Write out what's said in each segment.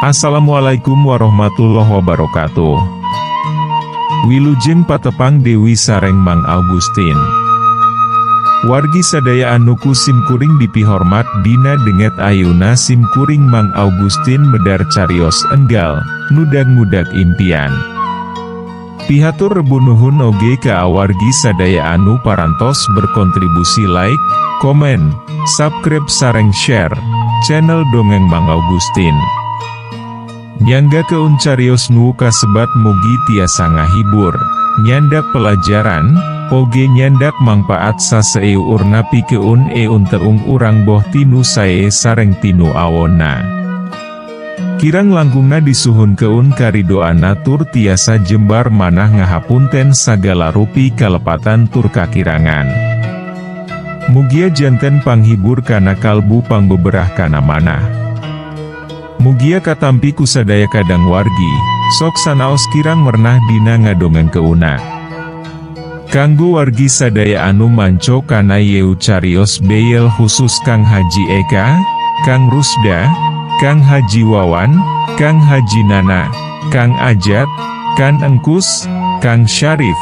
Assalamualaikum warahmatullahi wabarakatuh. Wilujeng patepang Dewi sareng Mang Augustin. Wargi sadaya anu ku simkuring dipihormat, dina dinten ayeuna simkuring Mang Augustin medar carios enggal, nudag-ngudag impian. Pihatur rebu nuhun oge ka awargi sadaya anu parantos berkontribusi like, komen, subscribe sareng share channel Dongeng Mang Augustin. Nyanggakeun carios nu kasebat mugi tiasa ngahibur, nyandak pelajaran, oge nyandak mangpaat saseueurna pikeun eunteung urang boh tinu sae sareng tinu awonna. Kirang langkungna disuhunkeun karidoanna tur tiasa jembar manah ngahapunten sagala rupi kalepatan tur kakirangan. Mugia janten panghibur kana kalbu, pangbeberah kana manah. Mugia katampi ku sadaya kadang wargi, sok sanaos kirang mernah dina ngadongengkeunna. Kanggo wargi sadaya anu manco kana yeu carios beyel, khusus Kang Haji Eka, Kang Rusda, Kang Haji Wawan, Kang Haji Nana, Kang Ajat, Kang Engkus, Kang Syarif,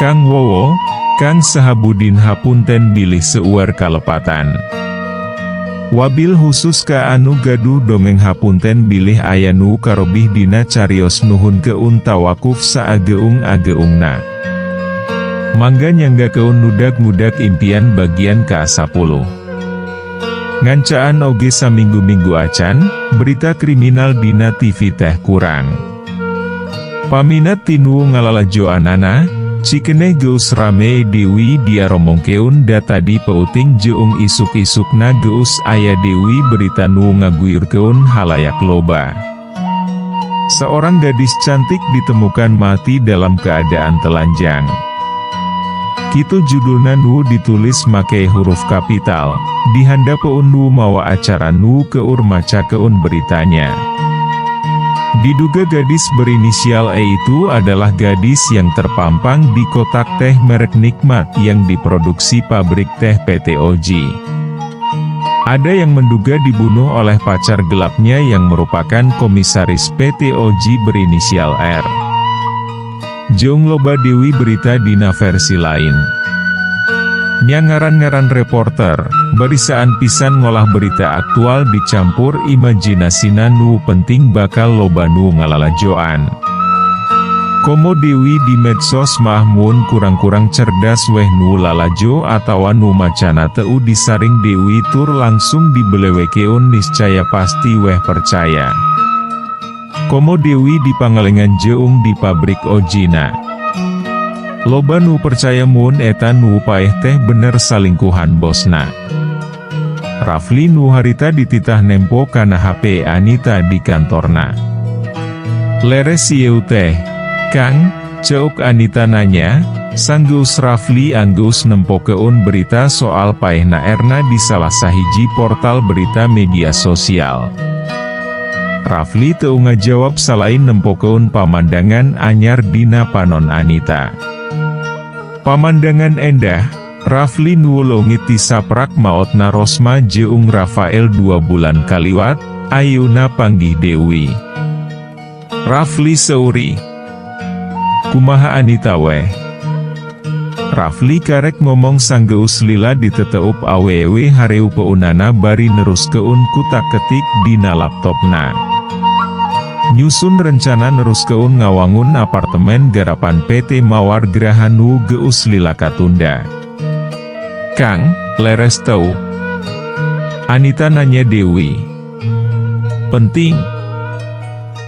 Kang Wowo, Kang Sahabudin, hapunten bilih seueur kalepatan. Wabil khusus ka anu gaduh dongeng, hapunten bilih aya nu karobih dina carios. Nuhunkeun tawakuf saageung-ageungna. Mangga nyanggakeun nudag-ngudag impian bagian ka-10. Ngancaan oge saminggu-minggu acan, berita kriminal dina TV teh kurang. Paminat tinu ngalalajoanana, cikeneh geus rame deui diaromongkeun, da tadi peuting jeung isuk-isukna geus aya deui berita nu ngaguyurkeun halayak loba. Seorang gadis cantik ditemukan mati dalam keadaan telanjang. Kitu judulna nu ditulis make huruf kapital, dihandapeun nu mawa acara nu keur macakeun beritanya. Diduga gadis berinisial E itu adalah gadis yang terpampang di kotak teh merek Nikmat yang diproduksi pabrik teh PT Oji. Ada yang menduga dibunuh oleh pacar gelapnya yang merupakan komisaris PT Oji berinisial R. Jeung loba deui berita dina versi lain. Nya ngaran-ngaran reporter, barisaan pisan ngolah berita aktual dicampur imajinasina, nu penting bakal loba nu ngalalajoan. Komo deui di medsos mah, mun kurang-kurang cerdas weh nu lalajo atawa nu macana teu disaring deui tur langsung dibelewekeun, niscaya pasti weh percaya. Komo deui di Pangalengan jeung di pabrik Ojina. Loba nu percaya mun eta nu paeh teh bener salingkuhan bosna. Rafli nu harita dititah nempo kana HP Anita di kantorna. "Leres ieu teh, Kang?" ceuk Anita nanya, sanggeus Rafli anggeus nempokeun berita soal paehna Erna di salah sahiji portal berita media sosial. Rafli teu ngajawab salain nempokeun pamandangan anyar dina panon Anita. Pamandangan endah, Rafli nu leungit tisaprak maotna Rosma jeung Rafael 2 bulan kaliwat, ayeuna panggih deui. Rafli seuri. "Kumaha Anita weh?" Rafli karek ngomong sanggeus lila diteteup awewe hareu peunana bari neruskeun kutak ketik dina laptopna. Nyusun rencana neruskeun ngawangun apartemen garapan PT Mawar Graha nu geus lila katunda. "Kang, leres teu?" Anita nanya deui. "Penting.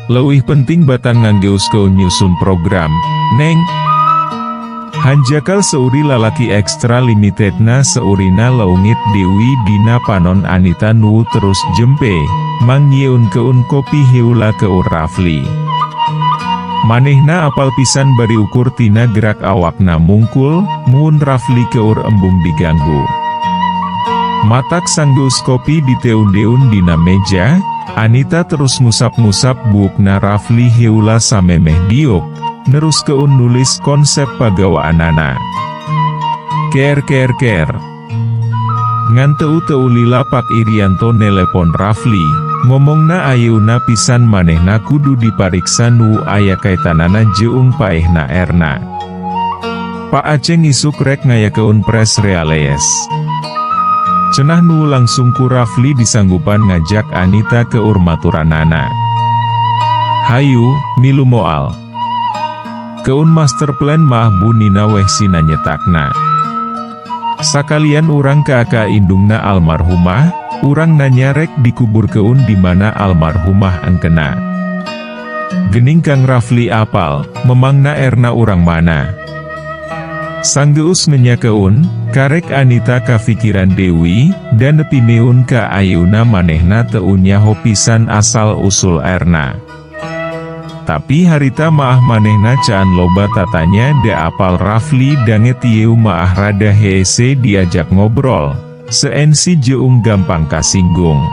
Leuwih penting batang nganggeuskeun nyusun program, Neng." Hanjakal seuri lalaki ekstra limitedna, seurina leungit deui dina panon Anita nu terus jempe, mangnyeunkeun kopi heula keur Rafli. Manehna apal pisan bari ukur tina gerak awakna mungkul, mun Rafli keur embung diganggu. Matak sanggeus kopi diteun-deun dina meja, Anita terus ngusap-ngusap buukna Rafli heula samemeh diuk, neruskeun nulis konsep pagawaanana. Ker ker ker. Ngan teu teu lila Pak Irianto nelepon Rafli, ngomongna ayeuna pisan manehna kudu dipariksa nu aya kaitanana jeung paehna Erna. Pak Aceng isuk rek ngayakeun press release. Cenah nu langsung ku Rafli disanggupan ngajak Anita keur maturanana. Hayu, milu moal. Keun master plan mah Bu Nina weh sina nyetakna. Sakalian urang ka ka indungna almarhumah, urang nanya rek dikuburkeun di mana almarhumah engkena. Gening Kang Rafli apal, memangna Erna urang mana? Sanggeus ngenyakeun, karek Anita kafikiran deui, dan nepi meun ka ayeuna manehna teu nyaho pisan asal usul Erna. Tapi harita maah manehna caan loba tatanya da apal Rafli danget ieu maah rada hese diajak ngobrol, seensi jeung gampang kasinggung.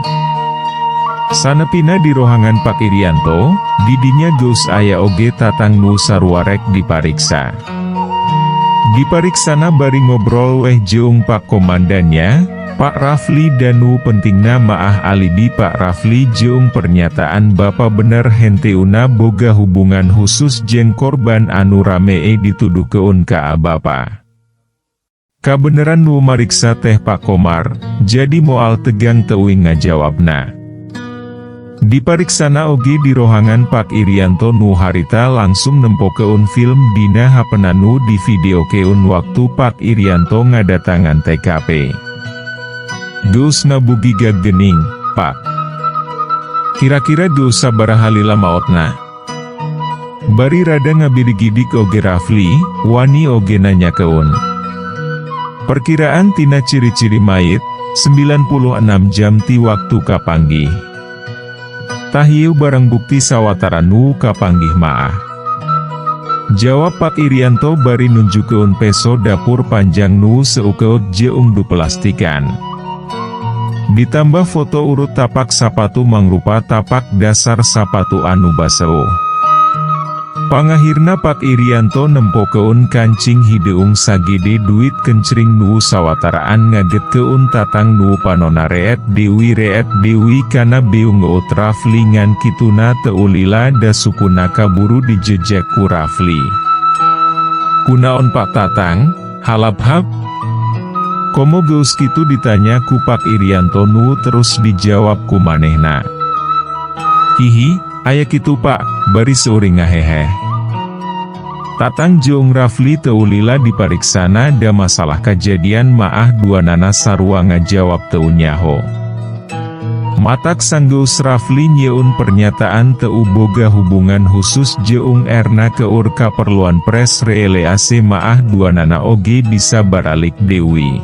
Sanepina di rohangan Pak Irianto, didinya geus aya oge Tatang nu sarua rek dipariksa. Dipariksana bari ngobrol weh jeung Pak Komandannya, Pak Rafli, dan nu pentingna maah alibi Pak Rafli jeung pernyataan Bapak bener henteuna boga hubungan khusus jeung korban anu ramee dituduhkeun ka Bapa. Kabeneran nu mariksa teh Pak Komar, jadi moal tegang teuing ngajawabna. Dipariksana oge di rohangan Pak Irianto nu harita langsung nempokeun film dina hapena nu di videokeun waktu Pak Irianto ngadatangan TKP. Geus ngabugigag gening, Pak. Kira-kira geus sabaraha lila maotna? Bari rada ngabirigidik oge Rafli, wani oge nanyakeun. Perkiraan tina ciri-ciri mayit, 96 jam ti waktu kapanggih. Tah ieu barang bukti sawatara nu kapanggih maah. Jawab Pak Irianto bari nunjukkeun peso dapur panjang nu seukeut jeung duplastikan. Ditambah foto urut tapak sapatu mangrupa tapak dasar sapatu anu baseuh. Pangahirna Pak Irianto nempokeun kancing hideung sagede duit kencring nu sawataraan ngagetkeun Tatang nu panona reet deui reet deui kana beungeut Rafli, ngan kituna teu lila da sukuna kaburu dijejek ku Rafli. Kunaon, Pak Tatang, halap-hap? Komo geus kitu ditanya ku Pak Irianto nu terus dijawab ku manehna. Hihi, aya kitu, Pak, bari seuring ngaheheh. Tatang jeung Rafli teu lila dipariksana da masalah kajadian maah duanana sarua ngajawab teu nyaho. Matak sanggeus Rafli nyieun pernyataan teu boga hubungan khusus jeung Erna keur kaperluan press release maah duanana oge bisa baralik deui.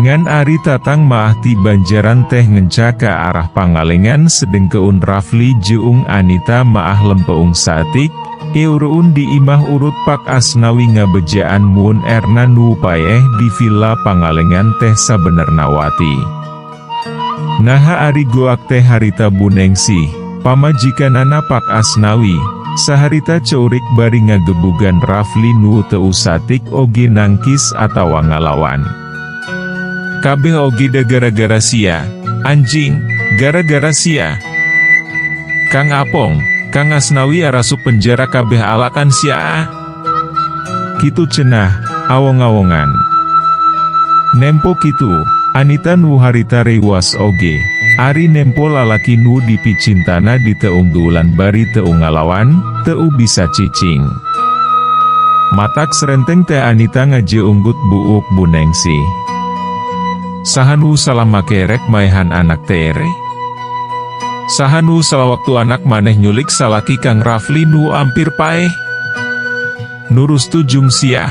Ngan ari Tatang maah ti Banjaran teh ngenca ka arah Pangalengan, sedengkeun Rafli jeung Anita maah lempeung saeutik, eureun di imah urut Pak Asnawi ngabejaan mun Erna nu paeh di villa Pangalengan teh sabenerna Wati. Naha ari goak teh harita Bu Nengsih, pamajikanana Pak Asnawi, saharita ceurik bari ngagebugan Rafli nu teu satik oge nangkis atawa ngalawan. Kabeh oge da gara-gara sia, anjing, gara-gara sia. Kang Apong, Kang Asnawi arasup penjara kabeh alakan sia ah. Kitu cenah, awong-awongan. Nempo kitu, Anita nu harita rewas oge, ari nempo lalaki nu dipicintana diteunggeulan bari teu ngalawan, teu bisa cicing. Matak serenteng teh Anita ngajeunggut buuk Bu Nengsih. Saha nu salah make rek maehan anak tere? Saha nu salah waktu anak maneh nyulik salaki Kang Rafli nu ampir paeh? Nu rustu jung sia.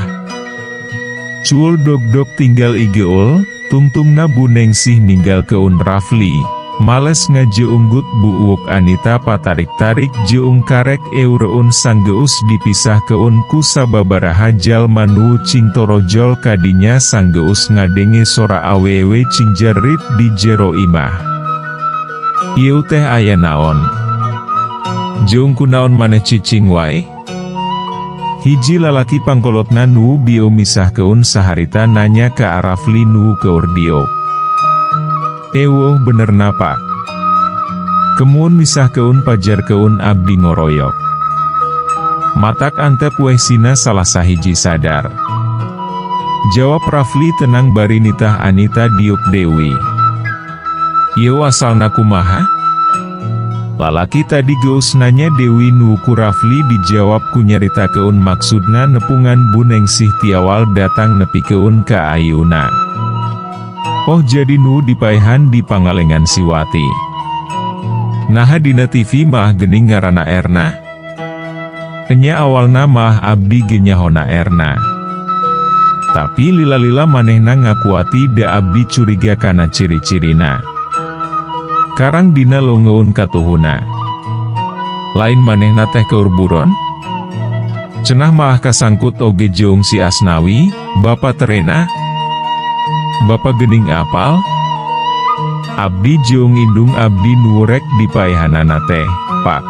Cuul dog-dog tinggal igeul, tungtungna Bu Nengsih ninggalkeun Rafli. Males ngajeunggut buuk Anita patarik-tarik jeung karek eureun sanggeus dipisahkeun ku sababaraha jalma nu cing torojol kadinya sanggeus ngadenge sora awewe cingjerit di jero imah. Ieu teh aya naon? Jeung kunaon maneh cicing wae? Hiji lalaki pangkolotna nu bieu misahkeun saharita nanya ka Rafli nu keur diuk. "Ewuh benerna, Pak. Kemuun misahkeun pajarkeun abdi ngoroyok. Matak antep weh sina salah sahiji sadar." Jawab Rafli tenang bari nitah Anita diuk Dewi. "Ieu asalna kumaha? Lalaki tadi geus nanya Dewi nu ku Rafli dijawab ku nyaritakeun maksudna nepungan Bu Nengsih tiawal datang nepikeun ka ayeuna. "Oh, jadi nu dipaehan di Pangalengan Siwati. Naha dina TV mah gening ngaranna Erna? Enya, awalna mah abdi ge nyahona Erna. Tapi lila-lila manehna ngakuati, da abdi curiga kana ciri-cirina. Karang dina leungeun katuhuna. Lain manehna teh keur buron? Cenah maah kasangkut oge jeung si Asnawi, Bapak terena? Bapak gening apal? Abdi jeung indung abdi nu rek dipaehanana teh, Pak.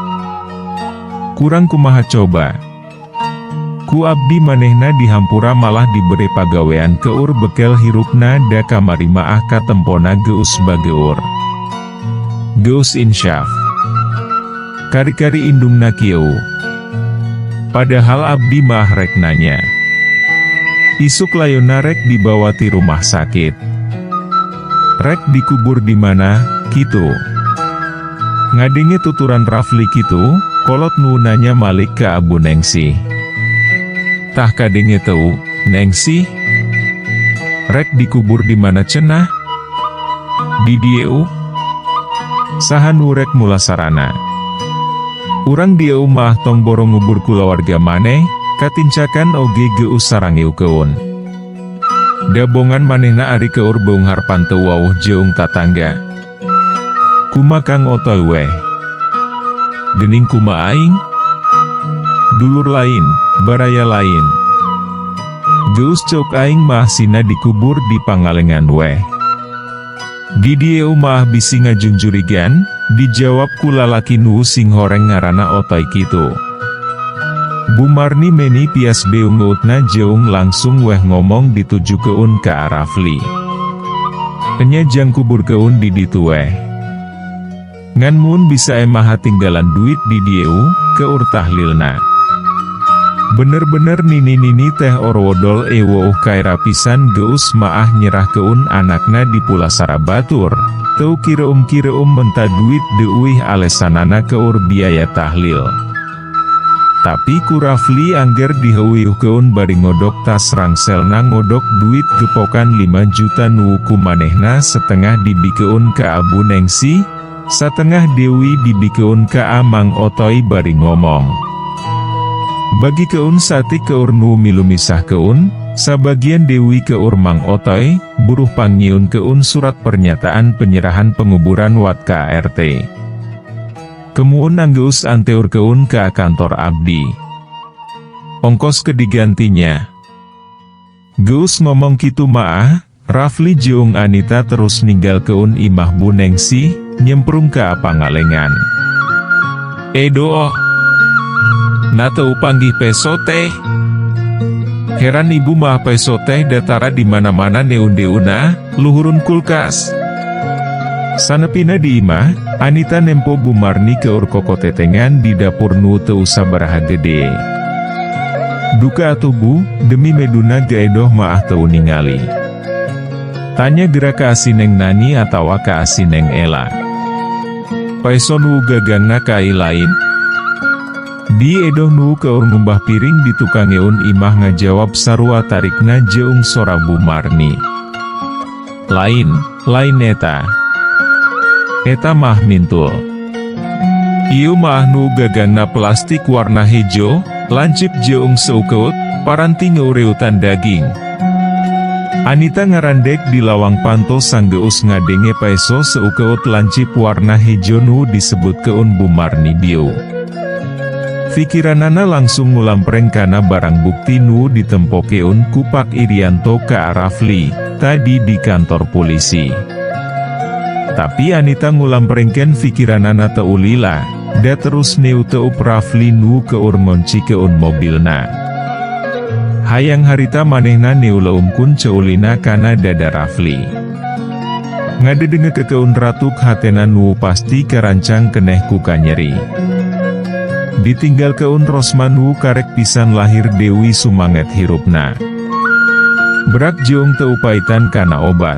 Kurang kumaha coba? Ku abdi manehna dihampura, malah diberi pagawean keur bekel hirupna, da kamari maah katempona geus bageur. Geus insyaf. Kari-kari indungna kieu. Padahal abdi mah rek nanya. Isuk layonna rek dibawa ti rumah sakit. Rek dikubur di mana, kitu." Ngadenge tuturan Rafli kitu, kolot nu nanya malik ka Abu Nengsih. "Tah, kadenge teu, Nengsih? Rek dikubur di mana cenah? Di dieu? Saha nu rek mulasarana? Urang dieu mah tong boro ngubur kulawarga maneh, katincakan oge geus sarangeukeun. Da bongan manehna ari keur beunghar pan teu wawuh jeung tatangga. Kuma Kang Otoy weh. Gening kuma aing? Dulur lain, baraya lain. Geus, ceuk aing mah sina dikubur di Pangalengan weh. Di dieu mah bisi ngajunjurigan," dijawab ku lalaki nu singhoreng ngaranna Otoy kitu. Bu Marni meni pias beungeutna jeung langsung weh ngomong ditujukeun ka Rafli. "Enya, jang kuburkeun di ditu weh. Ngan mun bisa emaha tinggalan duit di dieu, keur tahlilna." Bener-bener nini-nini teh orwodol eweuh kaira pisan, geus maah nyerahkeun anakna di pulasara batur. Teu kireum-kireum menta duit deuih, alesanana keur biaya tahlil. Tapi ku Rafli angger diheuwiuhkeun bari ngodok tas rangselna, ngodok duit gepokan 5 juta nu ku manehna setengah dibikeun ka Abu Nengsih, satengah deui dibikeun ka Amang Otoy bari ngomong. "Bagikeun satik keur nu milu misahkeun, sabagian deui keur Mang Otoy, buruh pangnyieunkeun surat pernyataan penyerahan penguburan wat KRT. Kemuun anggeus anteurkeun ka kantor abdi. Ongkos ke digantinya." Geus ngomong kitu maah, Rafli jeung Anita terus ninggalkeun imah Bu Nengsih, nyemprung ka Pangalengan. "Edoh. Naha teu panggih peso teh? Heran ibu mah, peso teh datara di mana-mana neun-deuna, luhurun kulkas." Sanepina di imah, Anita nempo Bu Marni keur kokotetengan di dapur nu teu sabaraha gede. "Duka atuh Bu, demi meduna ge Edoh maah teu ningali. Tanya geura ka si Neng Nani atawa ka si Neng Ela. Peso nu gagangna kai lain?" Di Edoh nu keur ngumbah piring di tukangeun imah ngajawab sarua tarikna jeung sora Bu Marni. "Lain, lain eta. Eta mah mintul. Ieu mah nu gagangna plastik warna hejo, lancip jeung seukeut, paranti ngeureutan daging." Anita ngarandek di lawang panto sanggeus ngadenge peso seukeut lancip warna hejo nu disebutkeun Bu Marni bieu. Fikiranana langsung ngulampreng kana barang bukti nu ditempokeun ku Pak Irianto ka Rafli, tadi di kantor polisi. Tapi Anita ngulamprengkeun fikiranana teu lila, da terus neuteup Rafli nu keur ngoncikeun mobilna. Hayang harita manehna neuleumkeun ceulina kana dada Rafli. Ngadedengekeun ratuk hatena nu pasti karancang keneh ku kanyeri. Ditinggalkeun Rosma nu karek pisan lahir Dewi sumanget hirupna. Berak jeung teu upaitan kana obat.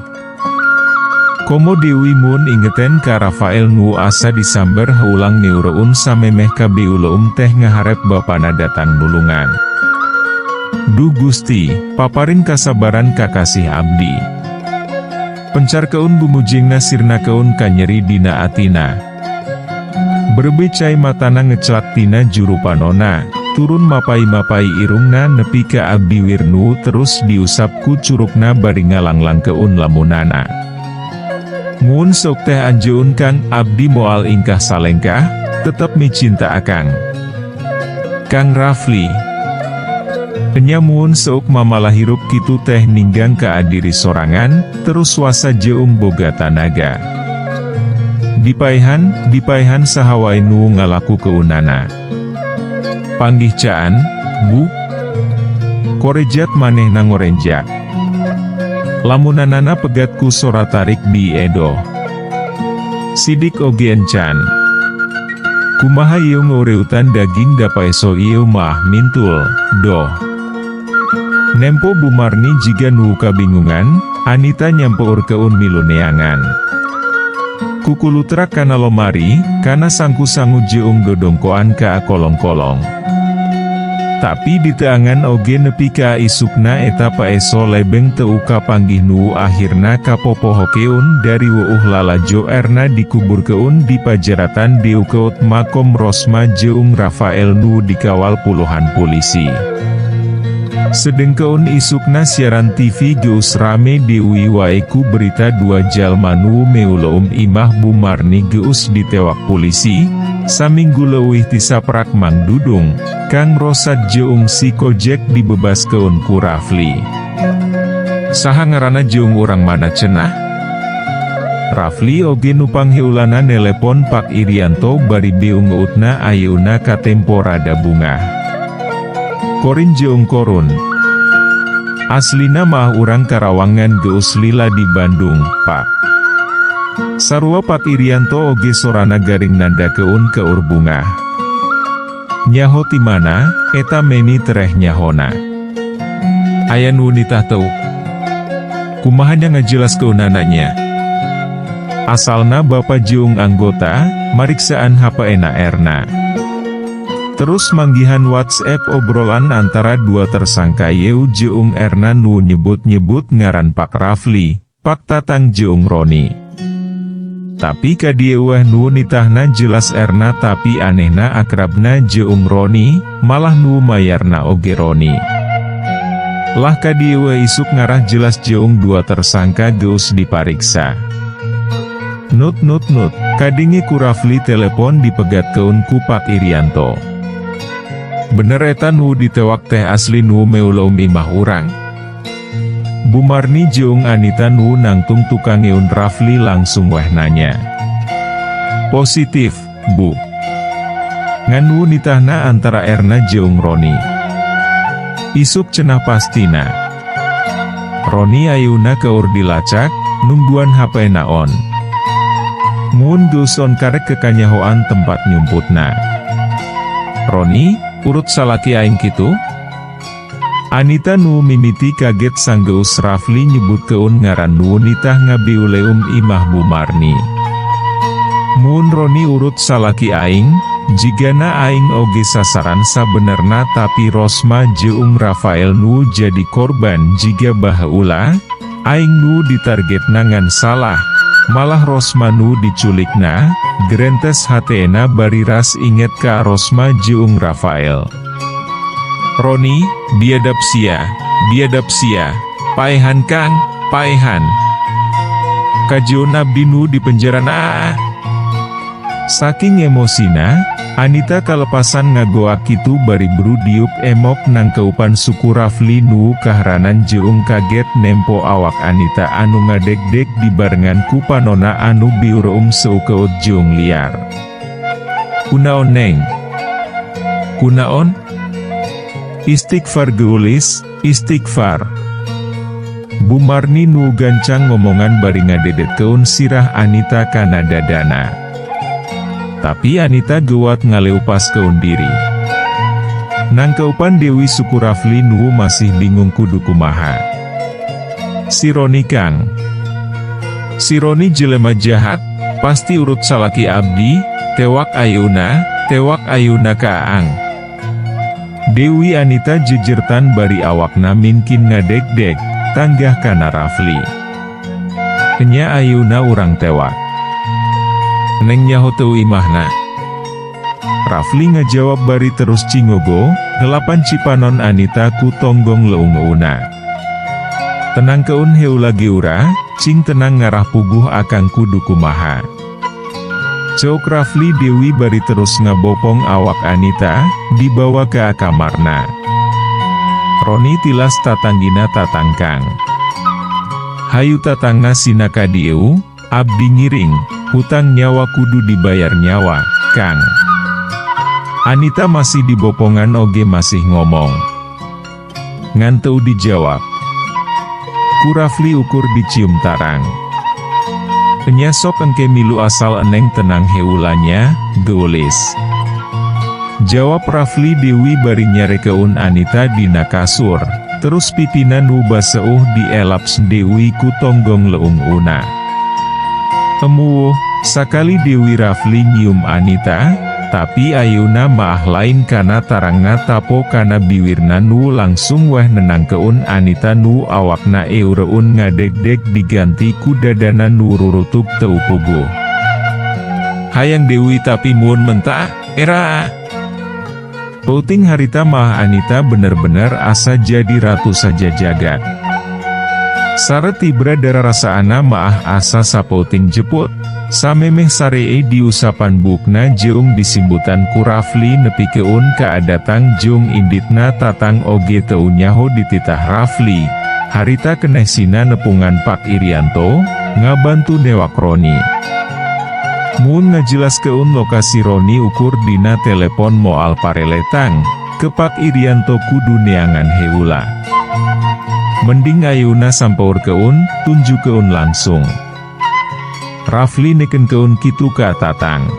Komo Dewi mun ingeten ka Rafael nu asa disamber heulang neureun samemeh kabiuleum teh ngaharep bapana datang nulungan. Duh Gusti, paparin kasabaran kakasih abdi. Pencarkeun bumujingna sirnakeun kanyeri dina atina. Berbe cai matana ngeclak tina juru panona, turun mapai-mapai irungna nepi ka biwir nu terus diusap ku curukna bari ngalanglangkeun lamunana. Mun sok teh anjeun Kang, abdi moal ingkah salengkah, tetep micinta akang. Kang Rafli. Enya mun seuk mamalah hirup kitu teh ninggang ka diri sorangan, terus wasa jeung boga tanaga. Dipaehan, dipaehan saha wae nu ngalakukeunana. Panggih caan, Bu? Korejat manehna ngorenjak. Lamunanana pegat ku sora tarik Bi Edoh. Sidik oge encan. Kumaha ieu ngureutan daging da paeso ieu mah mintul, doh. Nempo Bu Marni jiga nu kabingungan, Anita nyampeurkeun milu neangan. Kukulutrak kana lomari, kana sangku-sangu jeung dodongkoan ka kolong-kolong. Tapi diteangan oge nepi ka isukna eta paeso lebeng teu kapanggih nu akhirna kapopohokeun dari weuh lalajo Erna dikuburkeun di pajaratan deukeut makom Rosma jeung Rafael nu dikawal puluhan polisi. Sedengkeun isukna siaran TV geus rame deui wae ku berita dua jalma nu meuleum imah Bu Marni geus ditewak polisi, saminggu leuwih ti saprak Mang Dudung, Kang Rosad jeung si Kojek dibebaskeun ku Rafli. Saha ngaranna jeung urang mana cenah? Rafli oge nu pangheulana nelepon Pak Irianto bari beungeutna ayeuna katempo rada bungah. Korin jeung Korun. Aslina mah urang Karawangan geus lila di Bandung, Pak. Sarua Pak Irianto oge sorana garing nandakeun keur bungah. Nyaho ti mana, eta meni tereh nyahona. Aya nu nitah teu? Kumaha nya ngajelaskeunana nya? Asalna bapa jeung anggota, mariksaan HP-na Erna. Terus manggihan WhatsApp obrolan antara dua tersangka Yeu jeung Erna nu nyebut-nyebut ngaran Pak Rafli, Pak Tatang jeung Roni. Tapi kadieu weh nu nitahna jelas Erna tapi anehna akrabna jeung Roni, malah nu mayarna oge Roni. Lah kadieu weh isuk ngarah jelas jeung dua tersangka geus dipariksa. Nut nut nut, kadenge ku Rafli telepon dipegatkeun ku Pak Irianto. Bener eta nu ditewak teh asli nu meuleum imah urang. Bu Marni jeung Anita nu nangtung tukangeun Rafli langsung weh nanya. Positif, Bu. Ngan nu nitahna antara Erna jeung Roni. Isuk cenah pastina. Roni ayeuna keur dilacak, nungguan HP na on. Mun geus on karek kekanyahoan tempat nyumputna. Roni, urut salaki aing kitu? Anita nu mimiti kaget sanggeus Rafli nyebutkeun ngaran nu nitah ngabiuleum imah Bu Marni. Mun Roni urut salaki aing, jigana aing oge sasaran sabenerna tapi Rosma jeung Rafael nu jadi korban jiga baheula, aing nu ditargetna ngan salah, malah Rosma nu diculikna, gerentes hatena bari ras inget ka Rosma jeung Rafael. Roni, biadab sia, paehan Kang, paehan. Kajeun abdi nu di penjara naa. Saking emosina, Anita kalepasan ngagoak kitu bari diuk emok nangkeupan suku Rafli nu kaheranan jeung kaget nempo awak Anita anu ngadegdeg dibarengan ku panona anu biureum seukeut jeung liar. Kunaon Neng? Kunaon? Istighfar geulis, istighfar. Bu Marni nu gancang ngomongan bari ngadedetkeun sirah Anita kana dadana. Tapi Anita geuwat ngaleupaskeun diri. Nangkeupan Dewi suku Rafli nu masih bingung kudu kumaha. Si Roni, Kang. Si Roni jelema jahat, pasti urut salaki abdi, tewak ayeuna, tewak ayeuna ka Aang. Dewi Anita jejertan bari awakna minkin ngadegdeg, tanggah kana Rafli. Enya ayeuna urang tewak. Neng nyaho teu imahna? Rafli ngajawab bari terus cingogo, ngelapan cipanon Anita ku tonggong leungeunna. Tenangkeun heula geura, cing tenang ngarah puguh akang kudu kumaha. Ceuk Rafli Dewi bari terus ngabopong awak Anita, dibawa ke kamarna. Roni tilas tatanggina Tatang, Kang. Hayu Tatangna sina ka dieu, abdi ngiring, hutang nyawa kudu dibayar nyawa, Kang. Anita masih dibopongan oge masih ngomong. Ngan teu dijawab. Ku Rafli ukur dicium tarang. Enya sok engke milu asal eneng tenang heula nya, geulis. Jawab Rafli Dewi bari nyarekeun Anita dina kasur, terus pipina nu baseuh dielap Dewi ku tonggong leungeunna. Emuwuh, sakali Dewi Rafli nyium Anita, tapi ayeuna maah lain kana tarangna tapo kana biwirna nu langsung weh nenangkeun Anita nu awakna eureun ngadegdeg diganti ku dadana nu rurutuk teu puguh. Hayang Dewi tapi mun mentah, era. Peuting harita mah Anita bener-bener asa jadi ratu saja jagat. Sare tibra darasaana maah asa sapeuting jeput, samemeh saree diusapan buukna jeung disimbutan ku Rafli nepikeun ka adatang jeung inditna Tatang oge teu nyaho dititah Rafli, harita keneh sina nepungan Pak Irianto, ngabantu newak Roni. Mun ngajelaskeun lokasi Roni ukur dina telepon moal pareletang, ke Pak Irianto kudu neangan heula. Mending ayeuna sampaurkeun, tunjukkeun langsung. Rafli nekenkeun kitu ka Tatang.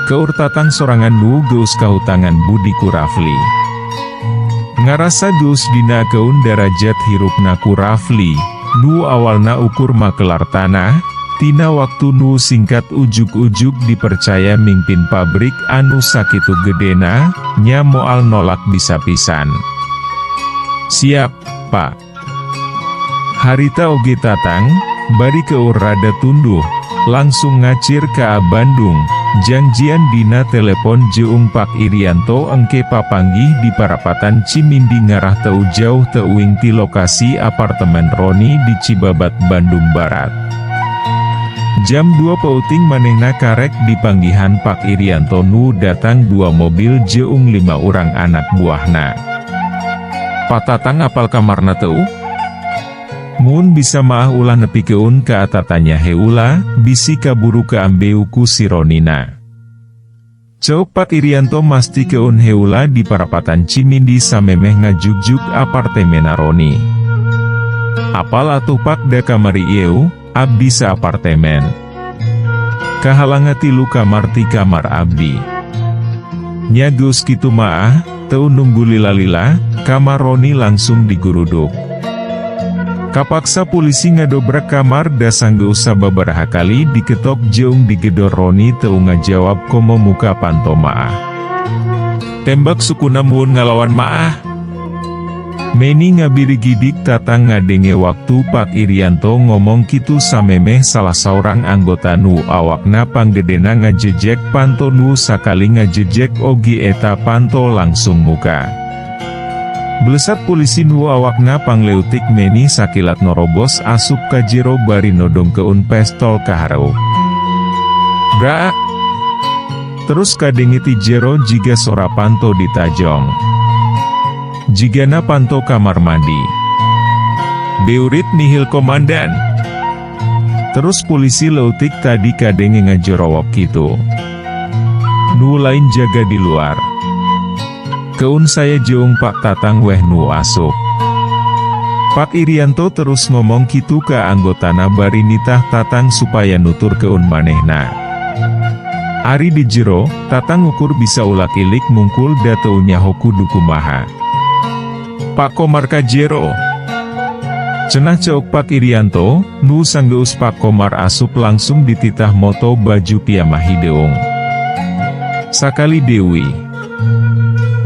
Keur Tatang sorangan nu geus kahutangan budi ku Rafli. Ngarasa geus dinakeun darajat hirupna ku Rafli, nu awalna ukur makelar tanah, tina waktu nu singkat ujug-ujug dipercaya mimpin pabrik anu sakitu gedena, nya moal nolak bisa pisan. Siap, Pak. Harita oge Tatang, bari keur rada tunduh, langsung ngacir ka Bandung, janjian dina telepon jeung Pak Irianto engke papanggih di parapatan Cimindi ngarah teu jauh teuing ti lokasi apartemen Roni di Cibabat, Bandung Barat. Jam 2 peuting manehna karek dipanggihan Pak Irianto nu datang dua mobil jeung lima orang anak buahna. Pak Tatang apal kamarna teu? Mun bisa maah ulah nepikeun ka atatanya heula, bisi kaburu kaambeu ku si Ronina. Ceuk Pak Irianto mastikeun heula di parapatan Cimindi samemeh ngajugjug apartemena Roni. Apal atuh Pak, da kamari ieu, abdi apartemen. Kahalanga tilu kamar ti kamar abdi. Nya geus kitu maah, teu nunggu lila-lila, kamar Roni langsung diguruduk. Kapaksa polisi ngadobrak kamar da sanggeus sababaraha kali diketok jeung digedor Roni teu ngajawab komo muka panto maah. Tembak sukuna mun ngalawan maah. Meni ngabirigidik Tatang ngadenge waktu Pak Irianto ngomong kitu samemeh salah saurang anggota nu awakna panggedena ngajejek panto nu sakali ngajejek ogi eta panto langsung muka. Blesat polisi nu awakna pangleutik meni sakilat norobos asup ka jero bari nodongkeun pestol ka hareup. Brak! Terus kadenge ti jero jiga sora panto ditajong. Jigana panto kamar mandi. Beurit nihil komandan. Terus polisi leutik tadi kadenge ngajorowok kitu. Nu lain jaga di luar. Keun saya jeung Pak Tatang weh nu asup. Pak Irianto terus ngomong kitu ka anggotana bari nitah Tatang supaya nuturkeun manehna. Ari di jero, Tatang ukur bisa ulak-ilik mungkul da teu nyaho kudu kumaha. "Pak Komar ka jero." Cenah ceuk Pak Irianto, nu sanggeus Pak Komar asup langsung dititah moto baju piyama hideung. Sakali deui.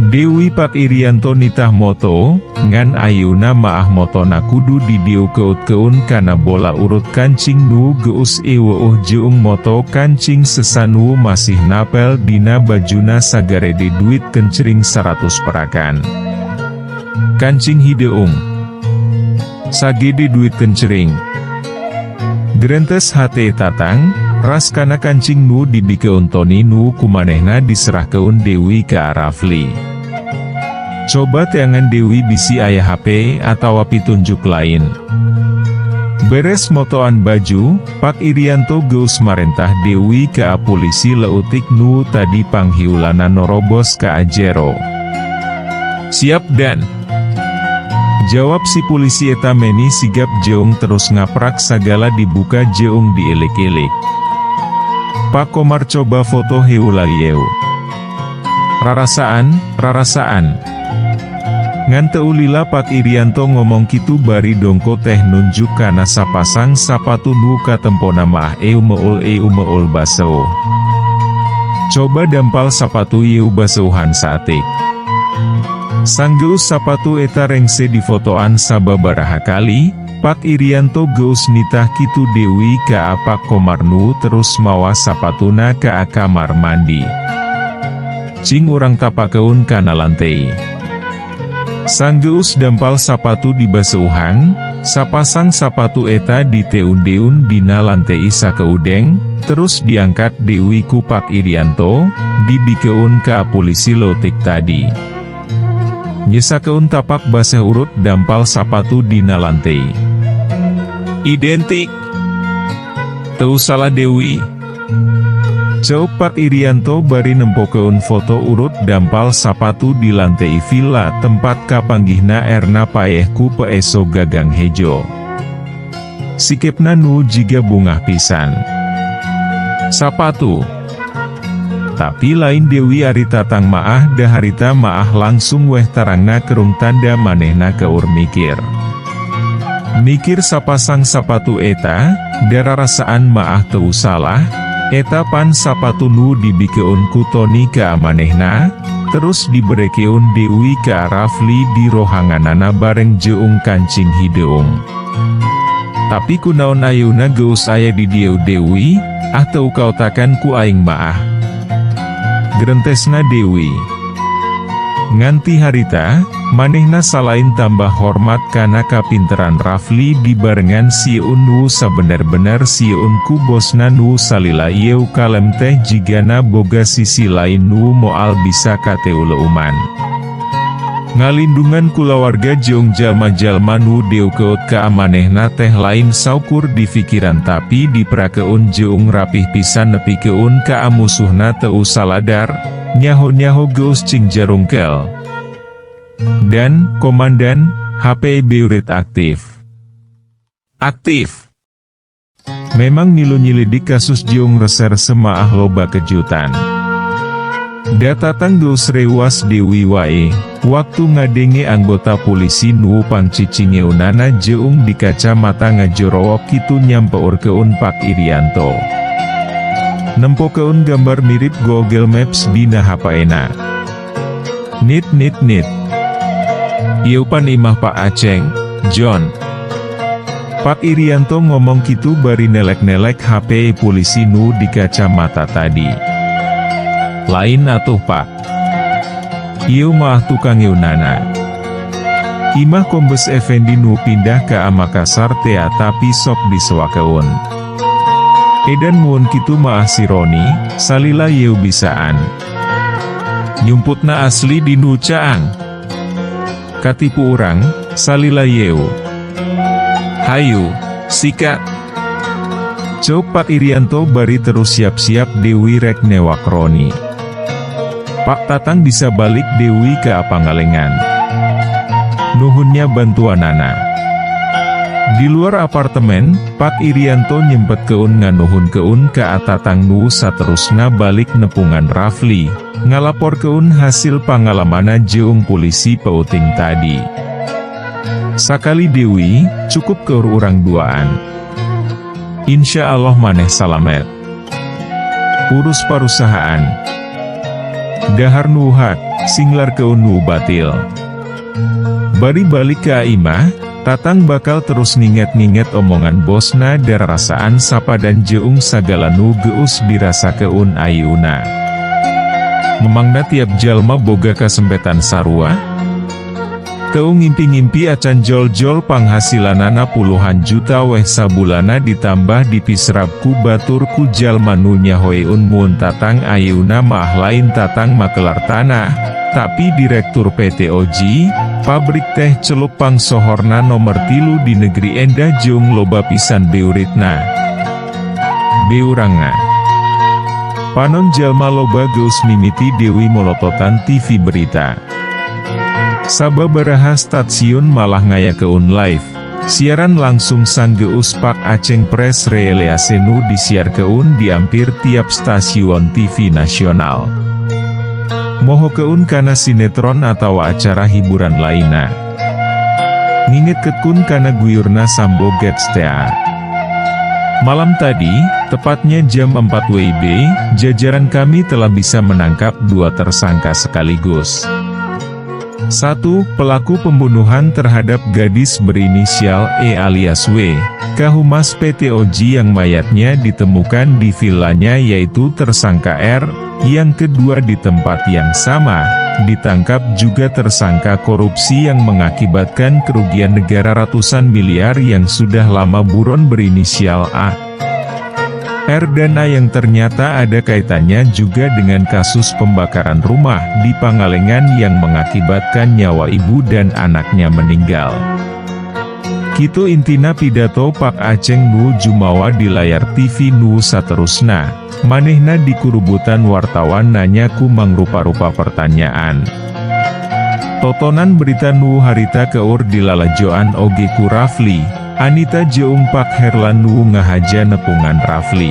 Deui Pak Irianto nitah moto, ngan ayeuna maah motona kudu didieukeutkeun kana bola urut kancing nu geus euweuh jeung moto kancing sesa nu masih napel dina bajuna sagarede duit kencring 100 perakan. Kancing hideung. Sagede duit kencring. Gerentes hate Tatang, ras kana kancing nu dibikeun Tony nu kumanehna diserahkeun Dewi ka Rafli. Coba teangan Dewi bisi aya HP atawa pitunjuk lain. Beres motoan baju, Pak Irianto geus marentah Dewi ka polisi leutik nu tadi panghiulana norobos ka ajero. "Siap, Dan." Jawab si polisi eta meni sigap jeung terus ngaprak sagala dibuka jeung diilik-ilik. "Pak Komar, coba foto heula ieu." Rarasaan, rarasaan. Ngan teu lila Pak Irianto ngomong kitu bari dongko teh nunjuk kana sapasang sapatu nu katempona maah eu meul eu meul baseuh. "Coba dampal sapatu ieu, baseuhan saatik." Sanggeus sapatu eta rengse difotoan sababaraha kali, Pak Irianto geus nitah kitu Dewi ka Pak Komar nu terus mawa sapatuna ka kamar mandi. "Cing urang tapakeun kana lantei." Sanggeus dampal sapatu dibaseuhan, sapasang sapatu eta diteun-deun dina lantei sakeudeng, terus diangkat Dewi ku Pak Irianto, dibikeun ka polisi leutik tadi. Nyesakeun tapak baseh urut dampal sapatu dina lantei. "Identik. Teu salah Dewi." Ceuk Pak Irianto bari nempokeun foto urut dampal sapatu di lantei villa tempat kapanggihna Erna paeh ku peeso gagang hejo. Sikepna nu jiga bungah pisan. Sapatu. Tapi lain Dewi, ari Tatang maah da harita maah langsung weh tarangna kerung tanda manehna keur mikir. Mikir sapasang sapatu eta, dararasaan maah teu salah, eta pan sapatu nu dibikeun ku Tony ka manehna, terus diberekeun Dewi ka Rafli di rohanganana bareng jeung kancing hideung. Tapi kunaon ayeuna geus aya di dieu Dewi, ah teu kaotakan ku aing maah. Gerentesna Dewi. Nganti harita, manehna salain tambah hormat kana kapinteran Rafli dibarengan sieun nu sabener-bener sieun ku bosna nu salila ieu kalem teh jigana boga sisi lain nu moal bisa kateuleuman. Ngalindungan kulawarga jeung jalma-jalma nu deukeut ka manehna teh lain saukur di pikiran, tapi diperakeun jeung rapih pisan nepikeun ka musuhna teu saladar, nyaho-nyaho geus cing jarungkel. "Dan, Komandan, HP beurit aktif. Aktif." Memang milu nyilidik kasus jeung reserse maah loba kejutan. Da Tatang geus reuwas Dewi wae, waktu ngadenge anggota polisi nu pangcicingeunana jeung di kacamata ngajorowok kitu nyampeurkeun Pak Irianto. Nempokeun gambar mirip Google Maps dina HP-na. "Nit nit nit. Ieu pan imah Pak Aceng, John." Pak Irianto ngomong kitu bari nelek-nelek HP polisi nu di kacamata tadi. "Lain atuh, Pak. Ieu mah tukang eunana. Imah Kombes Effendi nu pindah ke Makassar tea, tapi sok disewakeun." "Edan, mun kitu maah si Roni, salila ieu bisaan. Nyumputna asli di nu caang. Katipu urang, salila ieu. Hayu, sikat." Ceuk Pak Irianto bari terus siap-siap Dewi rek newak Roni. Pak Tatang bisa balik deui ka Pangalengan. Nuhun nya bantuanana. Di luar apartemen, Pak Irianto nyempetkeun nganuhunkeun ka Tatang nu saterusna balik nepungan Rafli, ngalaporkeun hasil pangalamanna jeung polisi peuting tadi. Sakali deui, cukup keur urang duaan. Insya Allah maneh salamet. Urus parusahaan. Dahar nu hak, singlarkeun nu batil. Bari balik ka imah, Tatang bakal terus nginget-nginget omongan bosna darasaan sapadan jeung sagala nu geus dirasakeun ayeuna. Memangna tiap jalma boga kasempetan sarua? Teu ngimpi-ngimpi acan jol-jol panghasilanana puluhan juta weh sabulana, ditambah dipisrab ku batur, ku jalma nu nyahoeun mun Tatang ayeuna mah lain Tatang makelar tanah, tapi direktur PT Oji, pabrik teh celup pangsohorna nomor 3 di negeri endah jeung loba pisan beuritna. Beurangna. Panon jalma loba geus mimiti deui molototan TV berita. Sababaraha stasiun malah ngayakeun live siaran langsung sanggeus Pak Aceng press release nu disiarkeun di hampir tiap stasiun TV nasional. Mohokeun kana sinetron atau acara hiburan lainna. Ngingetkeun kana guyurna Sambo Gets TA. Malam tadi, tepatnya jam 4 WIB, jajaran kami telah bisa menangkap dua tersangka sekaligus. 1. Pelaku pembunuhan terhadap gadis berinisial E alias W, Kahumas PT Oji yang mayatnya ditemukan di villanya, yaitu tersangka R. Yang kedua, di tempat yang sama, ditangkap juga tersangka korupsi yang mengakibatkan kerugian negara ratusan miliar yang sudah lama buron berinisial A. R dan A yang ternyata ada kaitannya juga dengan kasus pembakaran rumah di Pangalengan yang mengakibatkan nyawa ibu dan anaknya meninggal. Kitu intina pidato Pak Aceng nu jumawa di layar TV nu saterusna. Manehna dikurubutan wartawan, nanya ku mangrupa-rupa pertanyaan. Totonan berita nu harita keur dilalajoan oge ku Rafli, Anita jeung Pak Herlan nu ngahaja nepungan Rafli.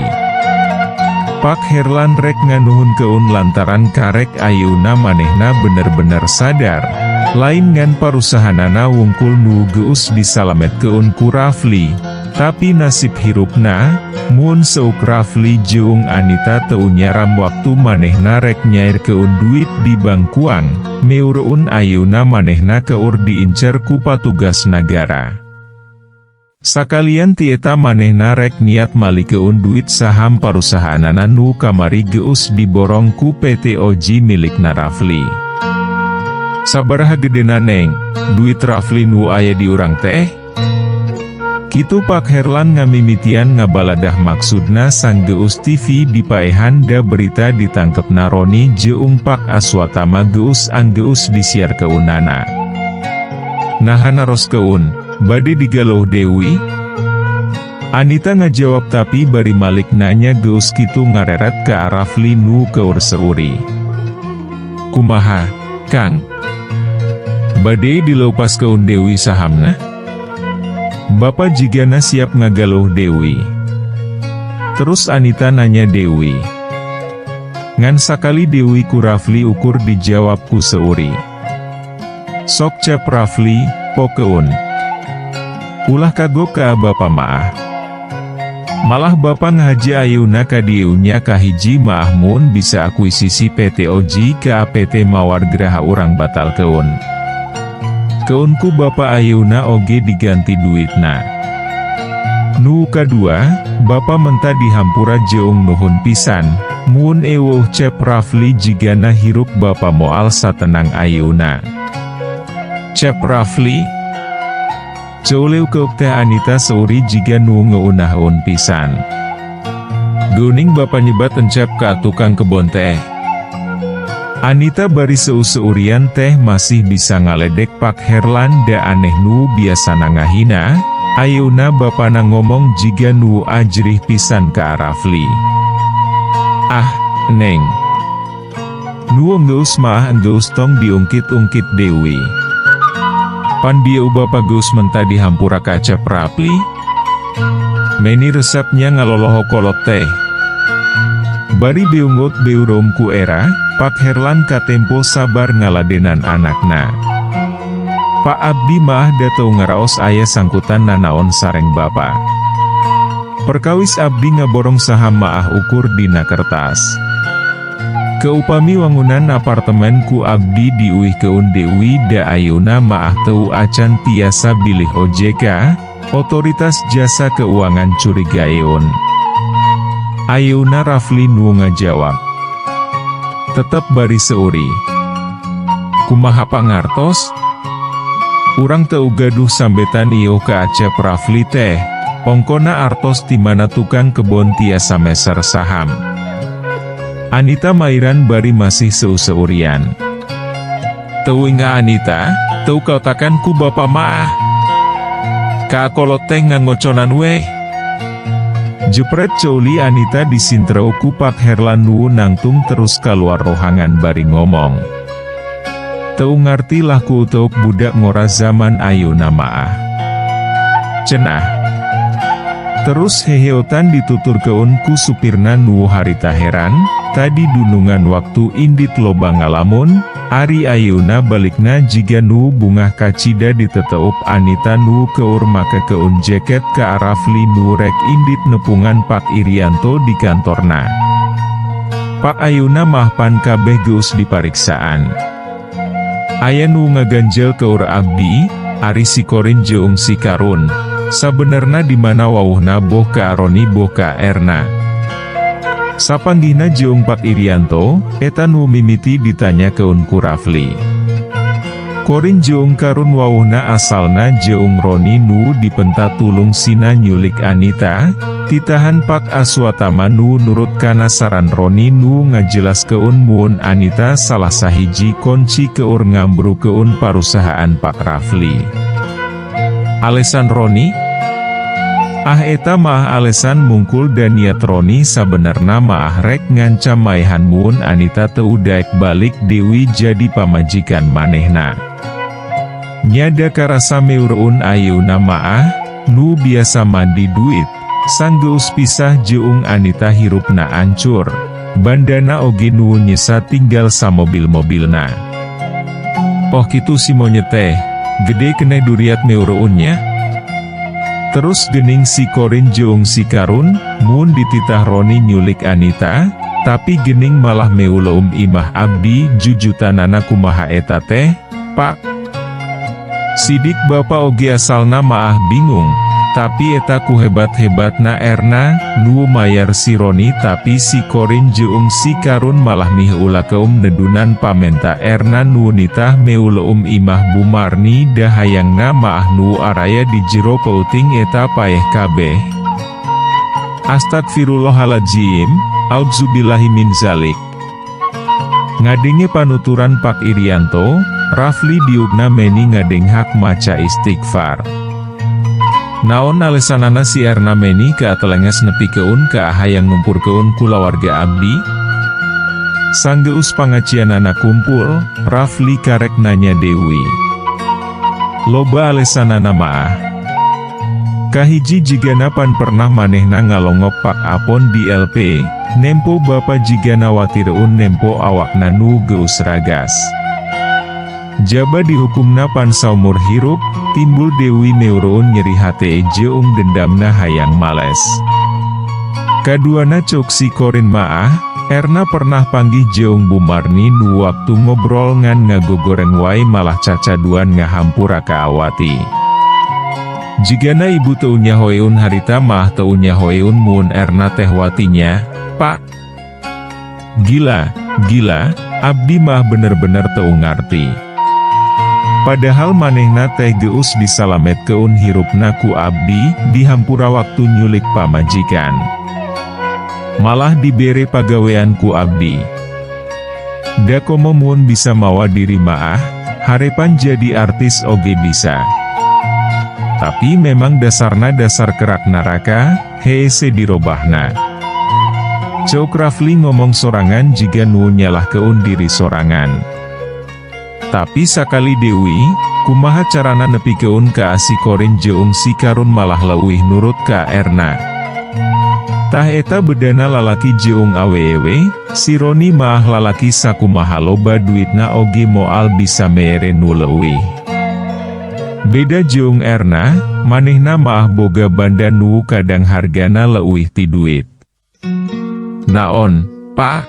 Pak Herlan rek nganuhunkeun lantaran karek ayeuna manehna bener-bener sadar. Lain ngan parusahanana wungkul nu geus disalametkeun ku Rafli, tapi nasib hirupna, mun seuk Rafli jeung Anita teu nyaram waktu manehna rek nyairkeun duit di Bangkuang, meureun ayeuna manehna keur diincer ku patugas nagara. Sakalian ti eta manehna rek niat malikeun duit saham parusahaanana nu kamari geus diborong ku PT Oji milikna Rafli. Sabaraha gedena, Neng, duit Rafli nu aya di urang teh? Kitu Pak Herlan ngamimitian ngabaladah, maksudna sanggeus TV dipaehan da berita ditangkepna Roni jeung Pak Aswatama geus anggeus disiarkeunana. Naha naroskeun, bade digaluh deui? Anita ngajawab, tapi bari malik nanya geus kitu ngareret ka Rafli nu keur seuri. Kumaha, Kang? Bade dileupaskeun deui sahamna? Bapak jigana siap ngagaluh deui. Terus Anita nanya deui. Ngan sakali deui ku Rafli ukur dijawab ku seuri. Sok, cep Rafli, pokeun. Ulah kagok ka bapa maah. Malah bapak ngahaja ayeuna ka dieu nya, kahiji maah mun bisa akuisisi PT Oji ka PT Mawar Graha urang batalkeun. Keun ku bapak ayeuna oge diganti duitna. Nu kadua, bapak menta dihampura jeung nuhun pisan, mun eweuh Cep Rafli jigana hirup bapak moal satenang ayeuna. Cep Rafli? Ceuleukeuk teh Anita seuri jiga nu ngeunaheun pisan. Geuning bapak nyebat Encep ka tukang kebon teh. Anita bari seu-seurian teh masih bisa ngaledek Pak Herlan, da aneh, nu biasana ngahina, ayeuna bapana ngomong jiga nu ajrih pisan ka Rafli. Ah, Neng. Nu enggeus maah enggeus tong diungkit-ungkit deui. Pan bieu bapa geus menta dihampura ka Acep Rafli? Meni resepnya ngaloloho kolot teh. Bari beungot beureum ku era, Pak Herlan katempo sabar ngaladenan anakna. Pak abdi maah da teu ngaraos aya sangkutan nanaon sareng bapa. Perkawis abdi ngaborong saham maah ukur dina kertas. Keupami wangunan apartemen ku abdi diuihkeun deui da ayeuna maah teu acan tiasa bilih OJK, Otoritas Jasa Keuangan curigaeun. Ayeuna Rafli nu ngajawab. Tetep bari seuri. Kumaha pangartos? Urang teu gaduh sambetan ieuh ka Acep Rafli teh, ongkona artos ti mana tukang kebon tiasa meser saham. Anita mairan bari masih seu-seurian. Teuing Anita, teu kaotakan ku bapa maah. Ka kolot teh ngangoconan weh. Jepret ceuli Anita disintreu ku Pak Herlan nu nangtung terus kaluar rohangan bari ngomong. Teu ngarti lah ku uteuk budak ngora zaman ayeuna maah. Cenah. Terus heheotan dituturkeun ku supirna nu harita heran, tadi dunungan waktu indit loba ngalamun, ari ayeuna balikna jiga nu bungah kacida diteteup Anita nu keur makekeun jaket ka Rafli nu rek indit nepungan Pak Irianto di kantorna. Pak ayeuna mah pan kabeh geus dipariksaan. Aya nu ngaganjel keur abdi, ari si Korin jeung si Karun. Sabenerna di mana wawuhna boh ka Roni boh ka Erna. Sapanggihna jeung Pak Irianto, eta nu mimiti ditanyakeun ku Rafli. Korin jeung Karun wawuhna asalna jeung Roni nu dipenta tulung sina nyulik Anita, titahan Pak Aswatama nu nurut kana saran Roni nu ngajelaskeun mun Anita salah sahiji kunci keur ngambrukeun parusahaan Pak Rafli. Alesan Roni? Ah, eta maah alesan mungkul dan niat Roni sabenerna maah rek ngancam maehan mun Anita teu daek balik deui jadi pamajikan manehna. Nyada karasa meureun ayeuna maah, nu biasa mandi duit, sanggeus pisah jeung Anita hirupna ancur, bandana oge nu nyesa tinggal samobil-mobilna. Oh kitu si monyet teh, gede keneh duriat meureunnya. Terus gening si Korin jeung si Karun, mun dititah Roni nyulik Anita, tapi gening malah meuleum imah abdi jujutanana kumaha eta teh, Pak? Sidik bapa oge asalna maah bingung, tapi eta ku hebat-hebatna Erna, nu mayar si Roni tapi si Korin jeung si Karun malah miheulakeum nedunan pamenta Erna nu nitah meuleum imah Bu Marni da hayangna maah nu araya di jero peuting eta paeh kabeh. Astagfirullahaladzim, audzubillahi min zalik. Ngadenge panuturan Pak Irianto, Rafli diukna meni ngadenghak maca istighfar. Naon alesanana si Erna meni kaatelenges nepikeun ka hayang ngumpurkeun kulawarga abdi? Sanggeus pangacianana kumpul, Rafli karek nanya Dewi. Loba alesanana maah. Kahiji jigana pan pernah manehna ngalongok Pak Apon di LP, nempo bapa jigana watireun nempo awakna nu geus ragas. Jaba dihukumna pan saumur hirup, timbul Dewi meureun nyeri hate jeung dendamna hayang males. Kaduana cok si Korin maah, Erna pernah panggih jeung Bu Marni nu waktu ngobrol ngan ngagogoreng wae malah cacaduan ngahampura ka Awati. Jigana ibu teu nyahoeun harita mah teu nyahoeun mun Erna teh watinya, Pak. Gila, gila, abdi mah bener-bener teu ngarti. Padahal manehna teh geus disalametkeun hirupna ku abdi, dihampura waktu nyulik pamajikan. Malah dibere pagawean ku abdi. Da komo mun bisa mawa diri maah, harepan jadi artis oge bisa. Tapi memang dasarna dasar kerak neraka, hese dirobahna. Ceuk Rafli ngomong sorangan jiga nu nyalahkeun diri sorangan. Tapi sakali deui, kumaha carana nepikeun ka si Korin jeung si Karun malah leuwih nurut ka Erna. Tah eta bedana lalaki jeung awewe, si Roni maah lalaki sakumaha loba duitna oge moal bisa mere nu leuwih. Beda jeung Erna, manehna maah boga banda nu kadang hargana leuwih ti duit. Naon, Pa?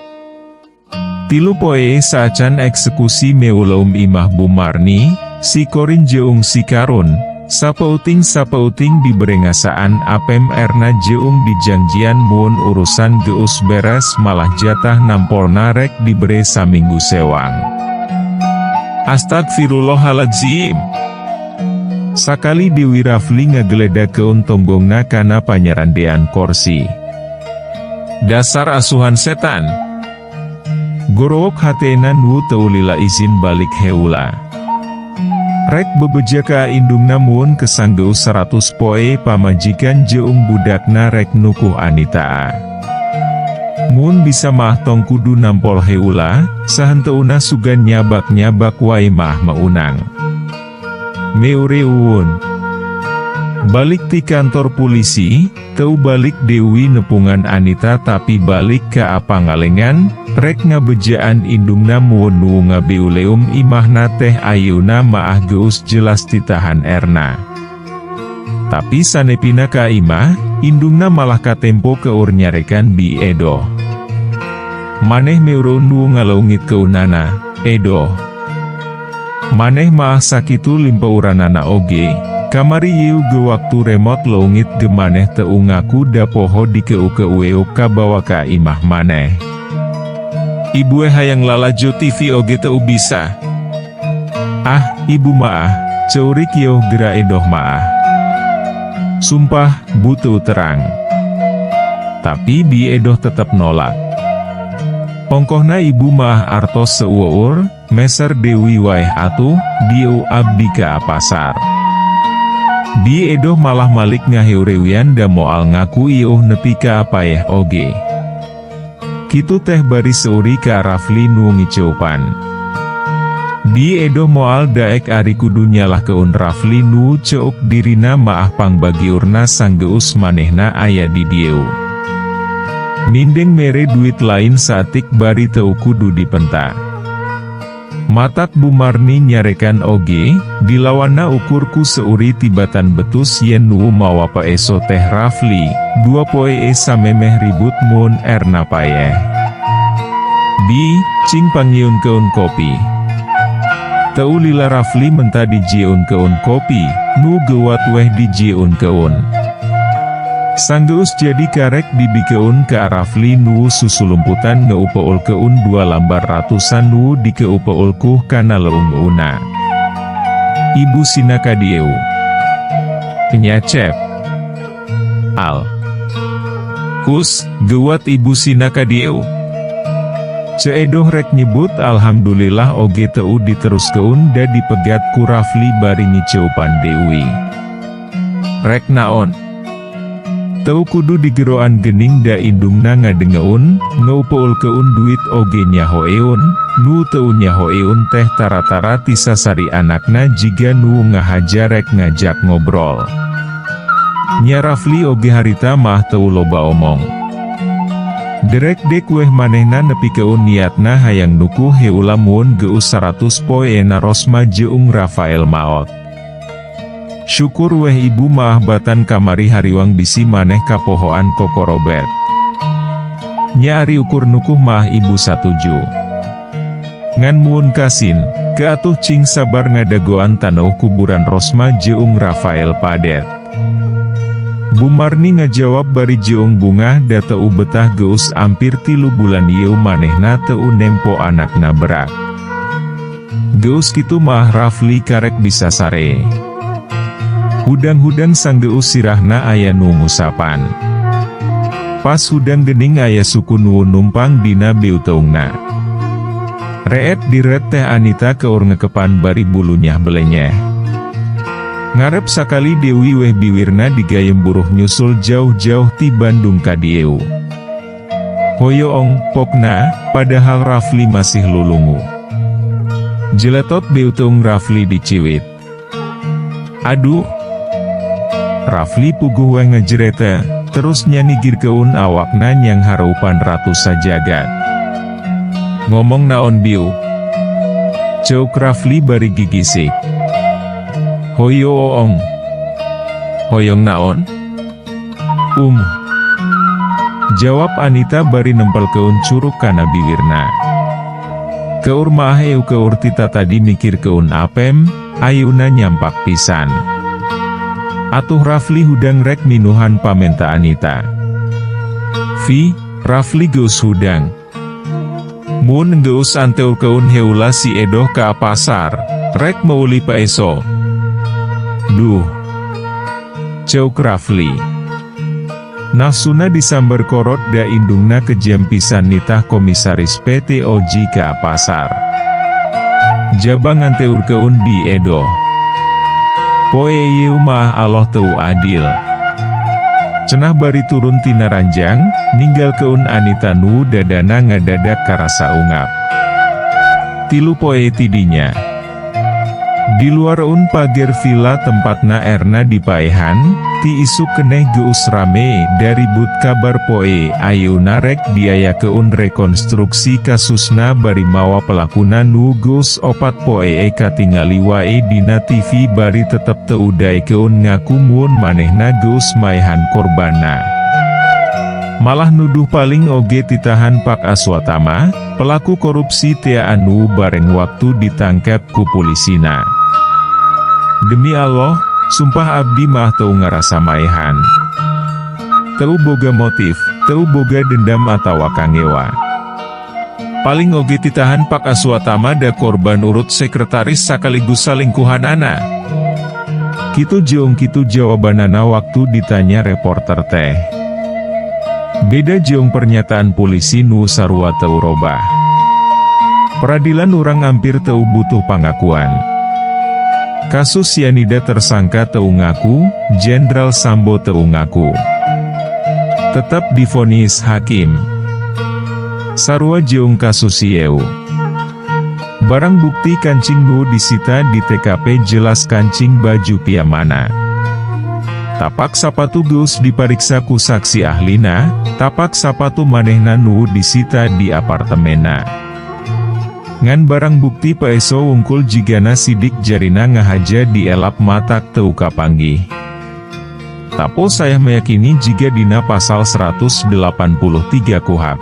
3 poe saacan eksekusi meuleum imah Bu Marni, si Korin jeung si Karun, sapeuting-sapeuting dibere ngasaan apem Erna jeung dijangjian mun urusan geus beres malah jatah nampolna rek dibere saminggu sewang. Astagfirullahaladzim. Sakali deui Rafli ngageledakeun tonggongna kana panyarandean korsi. Dasar asuhan setan. Gorowok hatena nu teu lila izin balik heula. Rek bebeja ka indungna mun kesanggeus 100 poe pamajikan jeung budakna rek nukuh Anita. Mun bisa mah tong kudu nampol heula, sahenteuna sugan nyabak-nyabak wae mah meunang. Meureun. Balik ti kantor polisi, teu balik deui nepungan Anita tapi balik ka Pangalengan, rek ngabejaan indungna mun nu ngabeuleum imahna teh ayeuna maah geus jelas titahan Erna. Tapi sanepina ka imah, indungna malah katempo keur nyarekan Bi Edoh. Maneh meureun nu ngaleungitkeunana, Edoh. Maneh maah sakitu limpeuranana oge, kamari ieu ge waktu remote leungit ge maneh teu ngaku da poho dikeu-keueuk kabawa ka imah maneh. Ibu hayang lalajo TV oge teu bisa. Ah, ibu maah, ceurik yoh gera Edoh maah. Sumpah, butuh terang. Tapi Bi Edoh tetep nolak. Ongkohna ibu maah artos seueur, meser deui wae atuh, dieu abdi ka pasar. Bi Edoh malah malik ngaheurewian da moal ngaku ieuh nepi ka paeh oge. Kitu teh bari seuri ka Rafli nu ngiceupan. Bi Edoh moal daek ari kudu nyalahkeun Rafli nu ceuk dirina maah pangbagiurna sanggeus manehna aya di dieu. Mindeng mere duit lain saeutik bari teu kudu dipenta. Matak Bu Marni nyarekan oge, dilawanna ukur ku seuri tibatan betus yen nu mawa peso teh Rafli, 2 poe samemeh ribut mun Erna paeh. Bi, cing pangieunkeun kopi. Teu lila Rafli menta dijieunkeun kopi, nu geuwat weh dijieunkeun. Sanggeus jadi karek dibikeun ka Rafli nu susulumputan ngeupeulkeun 2 lambar ratusan nu dikeupeulkuh kana leungeunna. Ibu sina kadieu. Nya Cep. Al. Kus, geuwat ibu sina kadieu. Ceu Edoh rek nyebut alhamdulillah oge teu diteruskeun da dipegat ku Rafli bari ngiceupan deui. Rek naon? Teu kudu digeroan gening da indungna ngadengeun, ngeupeulkeun duit oge nyahoeun, nu teu nyahoeun teh tara-tara tisasari anakna jiga nu ngahaja rek ngajak ngobrol. Nya Rafli oge harita mah teu loba omong. Derek dek weh manehna nepikeun niatna hayang nukuh heula mun geus 100 poe na Rosma jeung Rafael maot. Syukur weh ibu maah batan kamari hariwang bisi maneh kapohoan kokorobet. Nya ari ukur nukuh mah ibu satuju. Ngan muun kasin, ke atuh cing sabar ngadagoan taneuh kuburan Rosma jeung Rafael padet. Bu Marni ngajawab bari jeung bungah da teu betah geus ampir 3 bulan ieu manehna teu nempo anakna berak. Geus kitu mah Rafli karek bisa sare. Hudang-hudang sanggeus sirahna aya nu ngusapan. Pas hudang gening aya suku nu numpang dina beuteungna. Reet diret teh Anita keur ngekepan bari bulunyah belenyeh. Ngarep sakali deui weh biwirna digayem buruh nyusul jauh-jauh ti Bandung ka dieu. Hoyoong, pokna, padahal Rafli masih lulungu. Jeletot beuteung Rafli diciwit. Aduh! Rafli puguh we ngajerete, terus nyanigirkeun awakna nyang hareupan ratu sajagat. Ngomong naon, Biu? Ceuk Rafli bari gigisik. Hoyoong. Hoyong naon? Jawab Anita bari nempelkeun curuk kana bibirna. Keur maah eu keur tita tadi mikirkeun Apem, ayeuna nyampak pisan. Atuh Rafli hudang rek minuhan, pamenta Anita. Vi, Rafli geus hudang. Mun geus anteurkeun heula si Edoh ka pasar, rek meuli peso. Duh. Ceuk Rafli. Nafsuna disamber korot da indungna kejam pisan nitah komisaris PT Oji ka pasar. Jaba nganteurkeun Bi Edoh. Poe ieu mah Allah teu adil. Cenah bari turun tina ranjang, ninggalkeun Anita nu dadana ngadadak karasa ungap. 3 poe tidinya. Di luareun pager villa tempatna Erna dipaehan, ti isuk keneh geus rame daribut kabar poe ayeuna rek diayakeun rekonstruksi kasusna bari mawa pelakuna nu geus 4 poe katingali wae dina TV bari tetep teu daekeun ngaku mun manehna geus maehan korbanna. Malah nuduh paling oge titahan Pak Aswatama, pelaku korupsi tea anu bareng waktu ditangkap ku pulisina. Demi Allah, sumpah abdi mah teu ngarasa maehan. Teu boga motif, teu boga dendam atawa kangewa. Paling oge titahan Pak Aswatama da korban urut sekretaris sekaligus salingkuhanana. Kitu jeung kitu jawabanana waktu ditanya reporter teh. Beda jeung pernyataan polisi nu sarua teu robah. Peradilan urang hampir teu butuh pangakuan. Kasus sianida tersangka teu ngaku, Jenderal Sambo teu ngaku. Tetap divonis hakim. Sarua jeung kasus ieu. Barang bukti kancing nu disita di TKP jelas kancing baju piyamana. Tapak sapatu geus dipariksa ku saksi ahlina, tapak sapatu manehna nu disita di apartemenna. Ngan barang bukti peso wungkul jigana sidik jarina ngahaja dielap matak teu kapanggih. Tapo saya meyakini jika dina pasal 183 KUHP.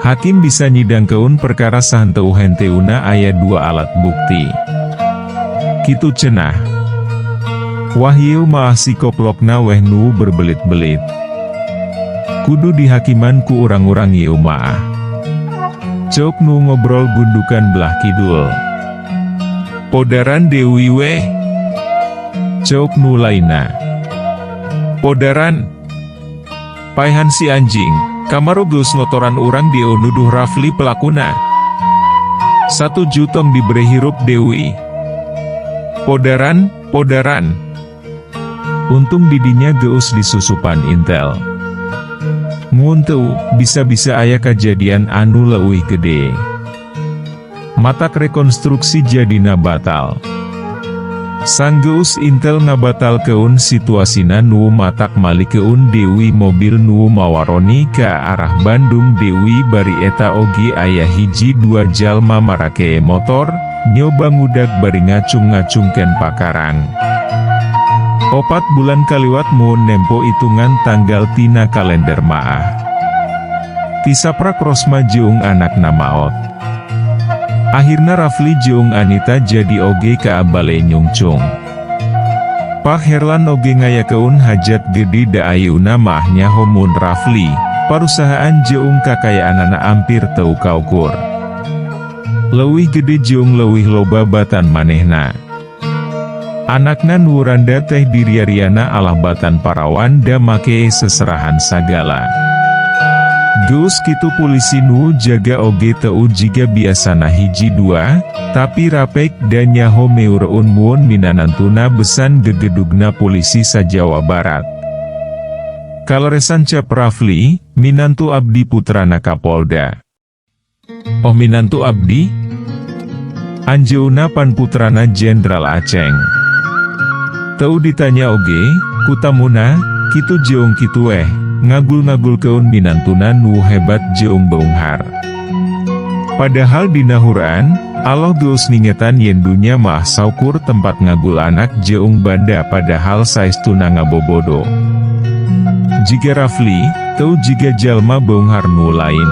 Hakim bisa nyidangkeun perkara sahenteu henteuna aya dua alat bukti. Kitu cenah. Wah, ieu mah si koplokna weh nu berbelit-belit. Kudu dihakiman ku urang-urang ieu mah. Ceuk nu ngobrol gundukan belah kidul. Podaran Dewi weh. Ceuk nu lainna. Podaran. Paehan si anjing, kamari geus ngotoran urang dia nuduh Rafli pelakuna. Satuju tong diberi hirup Dewi. Podaran, podaran. Untung didinya geus disusupan intel. Mun teu, bisa-bisa aya kejadian anu leuwih gede. Matak rekonstruksi jadina batal. Sanggeus intel ngabatalkeun situasina nu matak malikeun Dewi mobil nu mawa Roni ka arah Bandung. Dewi bari eta oge aya hiji dua jalma marake motor, nyoba ngudag bari ngacung-ngacungkeun pakarang. 4 bulan kaliwat mun nempo itungan tanggal tina kalender maah. Tisaprak Rosma jeung anakna maot. Akhirna Rafli jeung Anita jadi oge ka bale nyungcung. Pak Herlan oge ngayakeun hajat gede da ayeuna mah nyaho mun Rafli, parusahaan jeung kakayaanana ampir teu kaukur. Leuwih gede jeung leuwih loba batan manehna. Anakna nu randa teh diria-riana alah batan parawan da make seserahan sagala. Geus kitu pulisi nu jaga oge teu jiga biasana hiji dua, tapi rapek dan nyaho meureun mun minanantuna besan gegedugna polisi sa-Jawa Barat. Kaleresan, cep Rafli, Minantu abdi putrana Kapolda. Oh, minantu abdi? Anjeunna pan putrana Jenderal Aceng. Teu ditanya oge, ku tamuna, kitu jeung kitu weh, ngagul-ngagulkeun minantuna nu hebat jeung beunghar. Padahal dina Quran, Allah geus ningetan yen dunya mah saukur tempat ngagul anak jeung banda, padahal saestuna ngabobodo. Jiga Rafli, teu jiga jalma beunghar nu lain.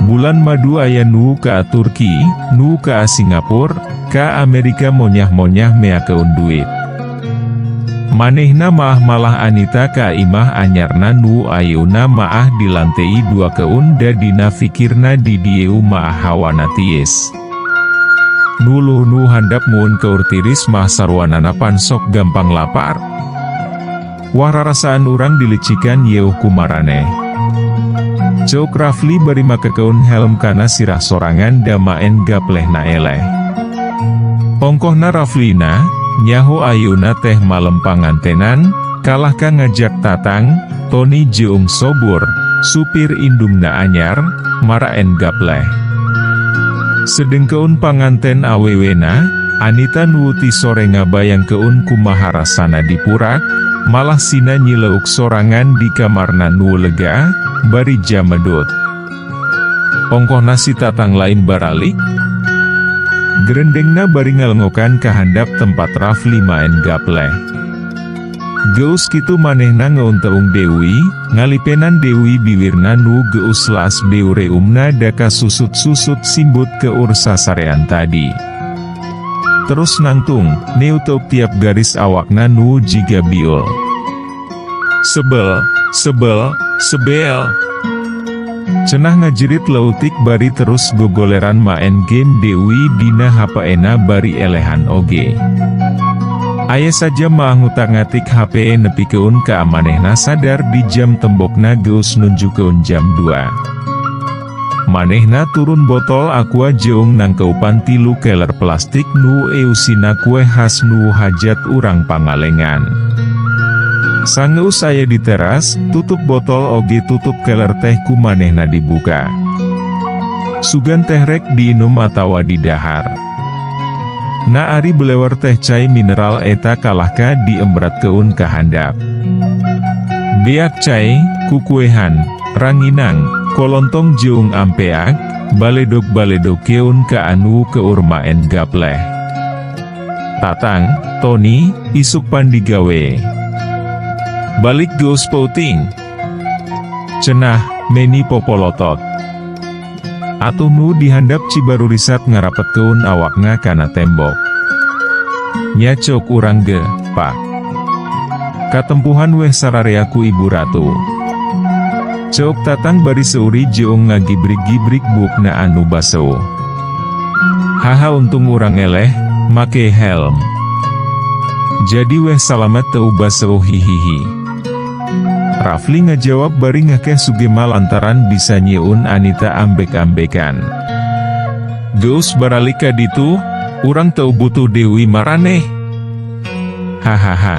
Bulan madu aya nu ka Turki, nu ka Singapura, ka Amerika monyah-monyah meakeun duit. Manehna maah malah Anita ka imah anyarna nu ayeuna maah di lantei dua keun da dina fikirna di dieu maah hawana tiis. Nu luhur nu handap mun keur tiris mah saruanana pan sok gampang lapar. Wah, rarasaan urang dilicikan yeuh ku maraneh. Ceuk Rafli bari makekeun helm kana sirah sorangan da maen gaplehna eleh. Ongkohna Raflina, nyaho ayeuna teh malem pangantenan, kalahka ngajak Tatang, Tony jeung Sobur, supir indungna anyar, maraen gapleh. Sedengkeun panganten awewena, Anita nu ti sore ngabayangkeun kumaha rasana dipurak, malah sina nyileuk sorangan di kamarna nu lega, bari jamedut. Ongkohna si Tatang lain baralik? Gerendengna bari ngalengokan kahandap tempat Rafli maen gapleh. Geus kitu manehna ngeunteung Dewi, ngalipenan Dewi biwirna nu geus laas beureumna da kasusut-susut simbut keur sasarean tadi. Terus nangtung, neuteuk tiap garis awakna nu jiga biul. Sebel, sebel, sebel. Cenah ngajerit leutik bari terus gogoleran maen game Dewi dina HP-na bari elehan oge. Aya saja mah ngutak-ngatik HP nepikeun ka manehna sadar di jam tembokna geus nunjukeun jam 2. Manehna turun botol Aqua jeung nangkeupan tilu keler plastik nu eusina kue khas nu hajat urang Pangalengan. Sangeus aya di teras, tutup botol oge tutup keler teh ku manehna dibuka. Sugan teh rek diinum atawa didahar. Na ari belewer teh cai mineral eta kalahka diembratkeun ka handap. Beak cai, kukuehan, ranginang, kolontong jeung ampeak, baledog-baledog keun ka anu keur maen gapleh. Tatang, Tony, isuk pan digawe. Balik geus peuting. Cenah, meni popolotot. Atuh nu dihandap cibarurisat ngarapetkeun awakna kana tembok. Nya ceuk urang ge, Pak. Katempuhan weh sararea ku Ibu Ratu. Ceuk Tatang bari seuri jeung ngagibrik-gibrik buukna anu baseuh. Haha, untung urang eleh, make helm. Jadi weh salamet teu baseuh, hihihi. Rafli ngajawab bari ngakeh sugema lantaran bisa nyieun Anita ambek-ambekan. Geus baralik ka ditu, urang teu butuh Dewi maraneh. Hahaha.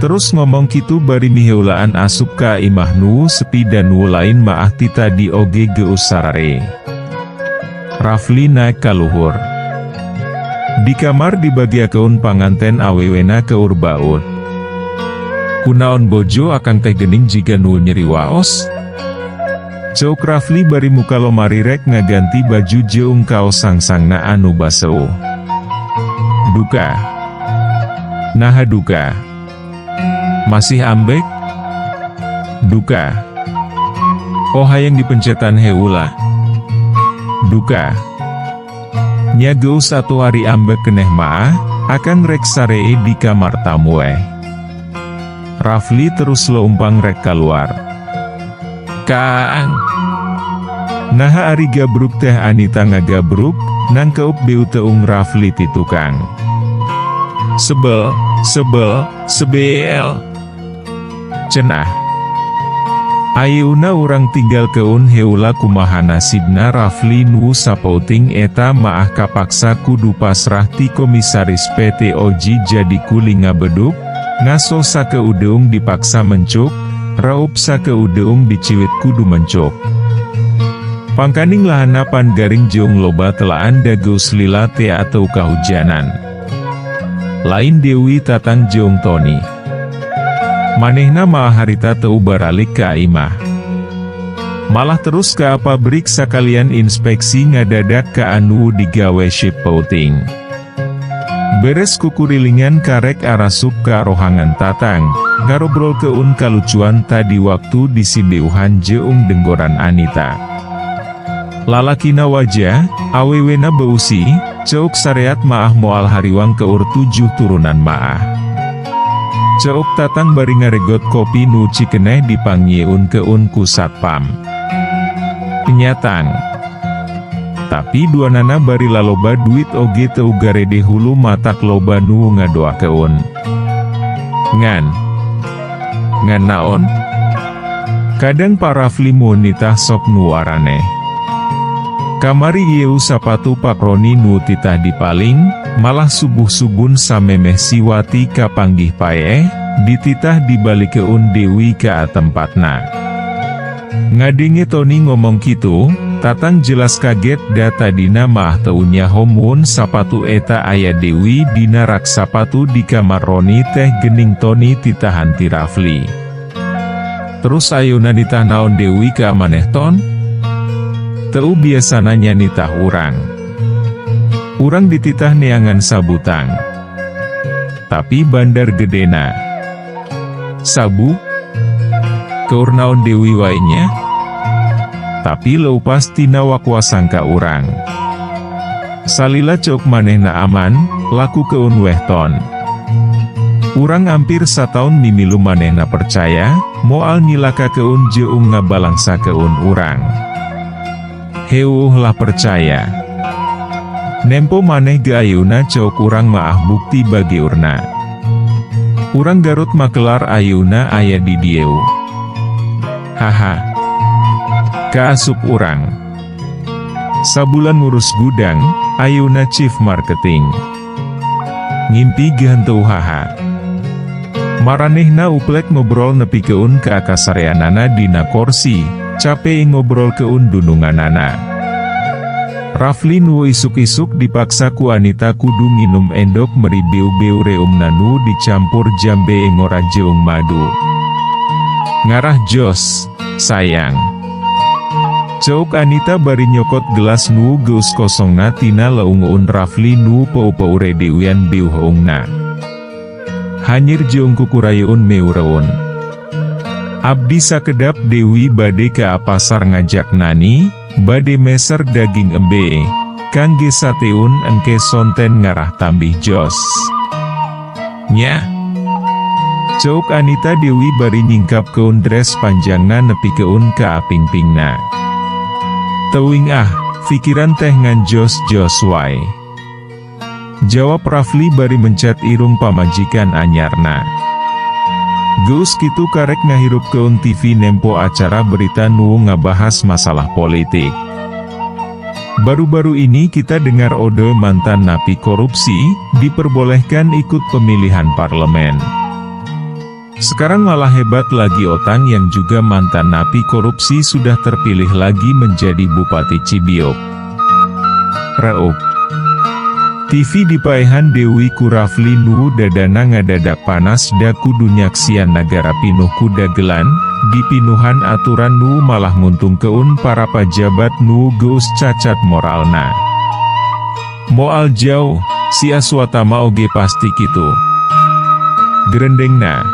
Terus ngomong kitu bari miheulaan asup ka imah nu sepi dan nu lain maah ti tadi oge geus sarare. Rafli naik kaluhur. Di kamar dibagiakeun panganten awewena keur baut. Kunaon bojo akang teh gening jiga nu nyeri waos? Ceuk Rafli bari muka lomari rek ngaganti baju jeung kaos sangsangna anu baseuh. Duka. Naha duka? Masih ambek? Duka. Oh, hayang dipencetan heula. Duka. Nya geus atuh, ari ambek keneh maah, akang rek saree di kamar tamu eh. Rafli terus leumpang rek keluar. Kang. Naha ari gabruk teh? Anita ngagabruk, nangkeup beuteung Rafli ti tukang. Sebel, sebel, sebel. Cenah. Ayeuna urang tinggalkeun heula kumaha nasibna Rafli nu sapeuting eta maah kapaksa kudu pasrah ti komisaris PT Oji jadi kuli ngabeduk, ngaso sakeudeung dipaksa mencuk, Raup sakeudeung diciwit kudu mencuk. Pangkaning lahanna pan garing jeung loba telaan da geus lila tea atau kahujanan. Lain Dewi, Tatang jeung Tony. Manehna maah harita teu baralik ka imah. Malah terus ka pabrik sakalian inspeksi ngadadak ka anu digawe shift peuting. Beres kukurilingan karek arasup ka rohangan Tatang, ngarobrolkeun kalucuan tadi waktu disimbeuhan jeung denggoran Anita. Lalakina waja, awewena beusi, ceuk sareat maah moal hariwang keur tujuh turunan maah. Ceuk Tatang bari ngaregot kopi nu cikeneh dipangnyeunkeun ku satpam. Enya, Tang. Tapi duanana bari laloba duit oge teu garede hulu matak loba nu ngadoakeun. Ngan. Ngan naon? Kadang Pak Rafli mun nitah sok nu araneh. Kamari ieu sapatu Pak Roni nu titah dipaling, malah subuh-subun samemeh si Wati kapanggih paeh, dititah dibalikeun Dewi ka tempatna. Ngadenge Tony ngomong kitu, Tatang jelas kaget da tadina mah teu nyaho mun sapatu eta aya Dewi dina rak sapatu di kamar Roni teh gening Tony titahan ti Rafli. Terus ayeuna nitah naon Dewi ka maneh, Ton? Teu biasana nya nitah urang. Urang dititah neangan sabutang. Tapi bandar gedena. Sabu? Keur naon Dewi wae nya? Tapi leupas tina wakwasangka urang. Salila ceuk manehna aman, lakukeun weh, Ton. Urang hampir sataun mimilu manehna percaya, moal nyilakakeun jeung ngabalangsakeun urang. Heueuh lah percaya. Nempo maneh ge ayeuna ceuk urang maah bukti bageurna. Urang Garut makelar ayeuna aya di dieu. Haha. Kaasup urang. Sabulan ngurus gudang, ayeuna chief marketing. Ngimpi ge henteu, haha. Maranehna uplek ngobrol nepikeun ka kasareanana dina korsi, cape ngobrolkeun dununganana. Rafli nu isuk-isuk dipaksa ku Anita kudu nginum endok meri beu-beu reumna nu dicampur jambe ngora jeung madu. Ngarah jos, sayang. Ceuk Anita bari nyokot gelas nu geus kosongna tina leungeun Rafli nu peu-peure dewean beuheungna. Hanyir jeung kukurayeun meureun. Abdi sakedap Dewi bade ka pasar ngajak Nani, bade meser daging embe, kangge sateun engke sonten ngarah tambih jos. Nya. Ceuk Anita Dewi bari nyingkapkeun dress panjangna nepikeun ka aping-pingna. Teuing ah, pikiran teh ngan jos-jos wae. Jawab Rafli bari mencet irung pamajikan anyarna. Geus kitu karek ngahirupkeun TV nempo acara berita nu ngabahas masalah politik. Baru-baru ini kita dengar Ode mantan napi korupsi, diperbolehkan ikut pemilihan parlemen. Sekarang malah hebat lagi, Otang yang juga mantan napi korupsi sudah terpilih lagi menjadi Bupati Cibiuk. Reup. TV dipaehan Dewi ku Rafli nu dadana ngadadak panas da kudu nyaksian nagara pinuh ku dagelan, dipinuhan aturan nu malah nguntungkeun para pajabat nu geus cacat moralna. Moal jauh, si Aswatama oge pasti kitu. Gerendengna.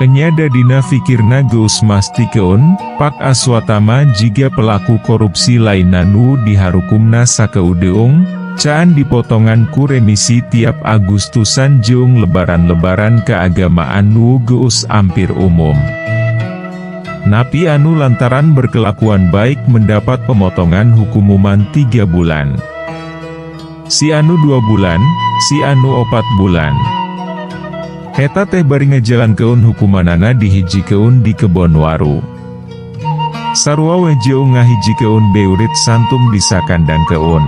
Enya da dina fikirna geus mastikeun, Pak Aswatama jiga pelaku korupsi lainna nu diharukumna sakeudeung, caan dipotongan ku remisi tiap Agustusan jeung lebaran-lebaran keagamaan nu geus ampir umum. Napi anu lantaran berkelakuan baik mendapat pemotongan hukumuman 3 bulan. Si anu 2 bulan, si anu 4 bulan. Eta teh bari ngajalankeun hukumanana dihijikeun di kebon waru. Sarua weh jeung ngahijikeun beurit santung di sakandangkeun.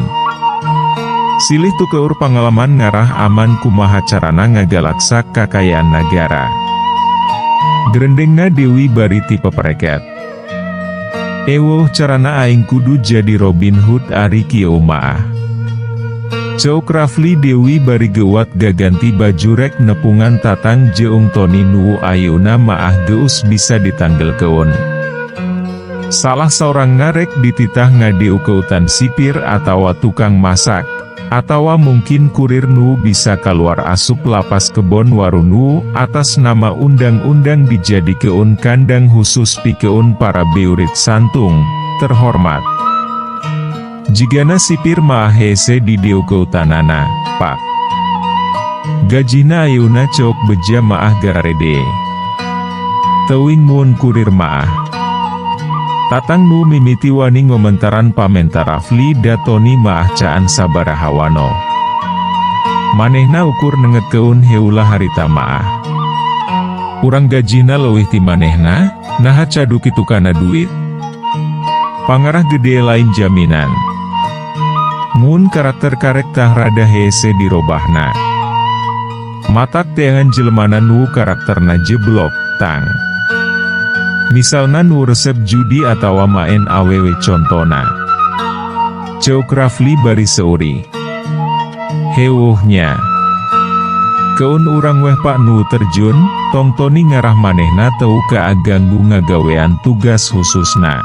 Silih tukeur pangalaman ngarah aman kumaha carana ngagalaksak kakayaan nagara. Gerendengna Dewi bari tipepereket. Eweuh carana aing kudu jadi Robin Hood ari kieu maah. Ceuk Rafli Dewi bari geuwat gaganti baju rek nepungan Tatang jeung Toni nu ayeuna maah geus bisa ditanggelkeun. Salah saurangna rek dititah ngadiukeutan sipir atawa tukang masak, atawa mungkin kurir nu bisa kaluar asup lapas Kebon Waru nu atas nama undang-undang dijadikeun kandang khusus pikeun para beurit santung, terhormat. Jigana sipir maah hese di diukeutanana, Pak. Gajina ayeuna cok beja maah gararede. Teuing mun kurir maah. Tatang nu mimiti wani ngomentaran pamenta Rafli da Toni maah caan sabaraha wano. Manehna ukur nengetkeun heula harita maah. Urang gajina leuwih ti manehna, naha cadu kitu kana duit? Pangarah gede lain jaminan. Mun karakter karek tah rada hese dirobahna. Matak teangan jelemana nu karakterna jeblok, tang. Misalna nu resep judi atawa maen awewe contona. Ceuk Rafli bari seuri. Heueuh nya. Keun urang weh pak nu terjun, tong Toni ngarah manehna teu kaaganggu ngagawean tugas khususna.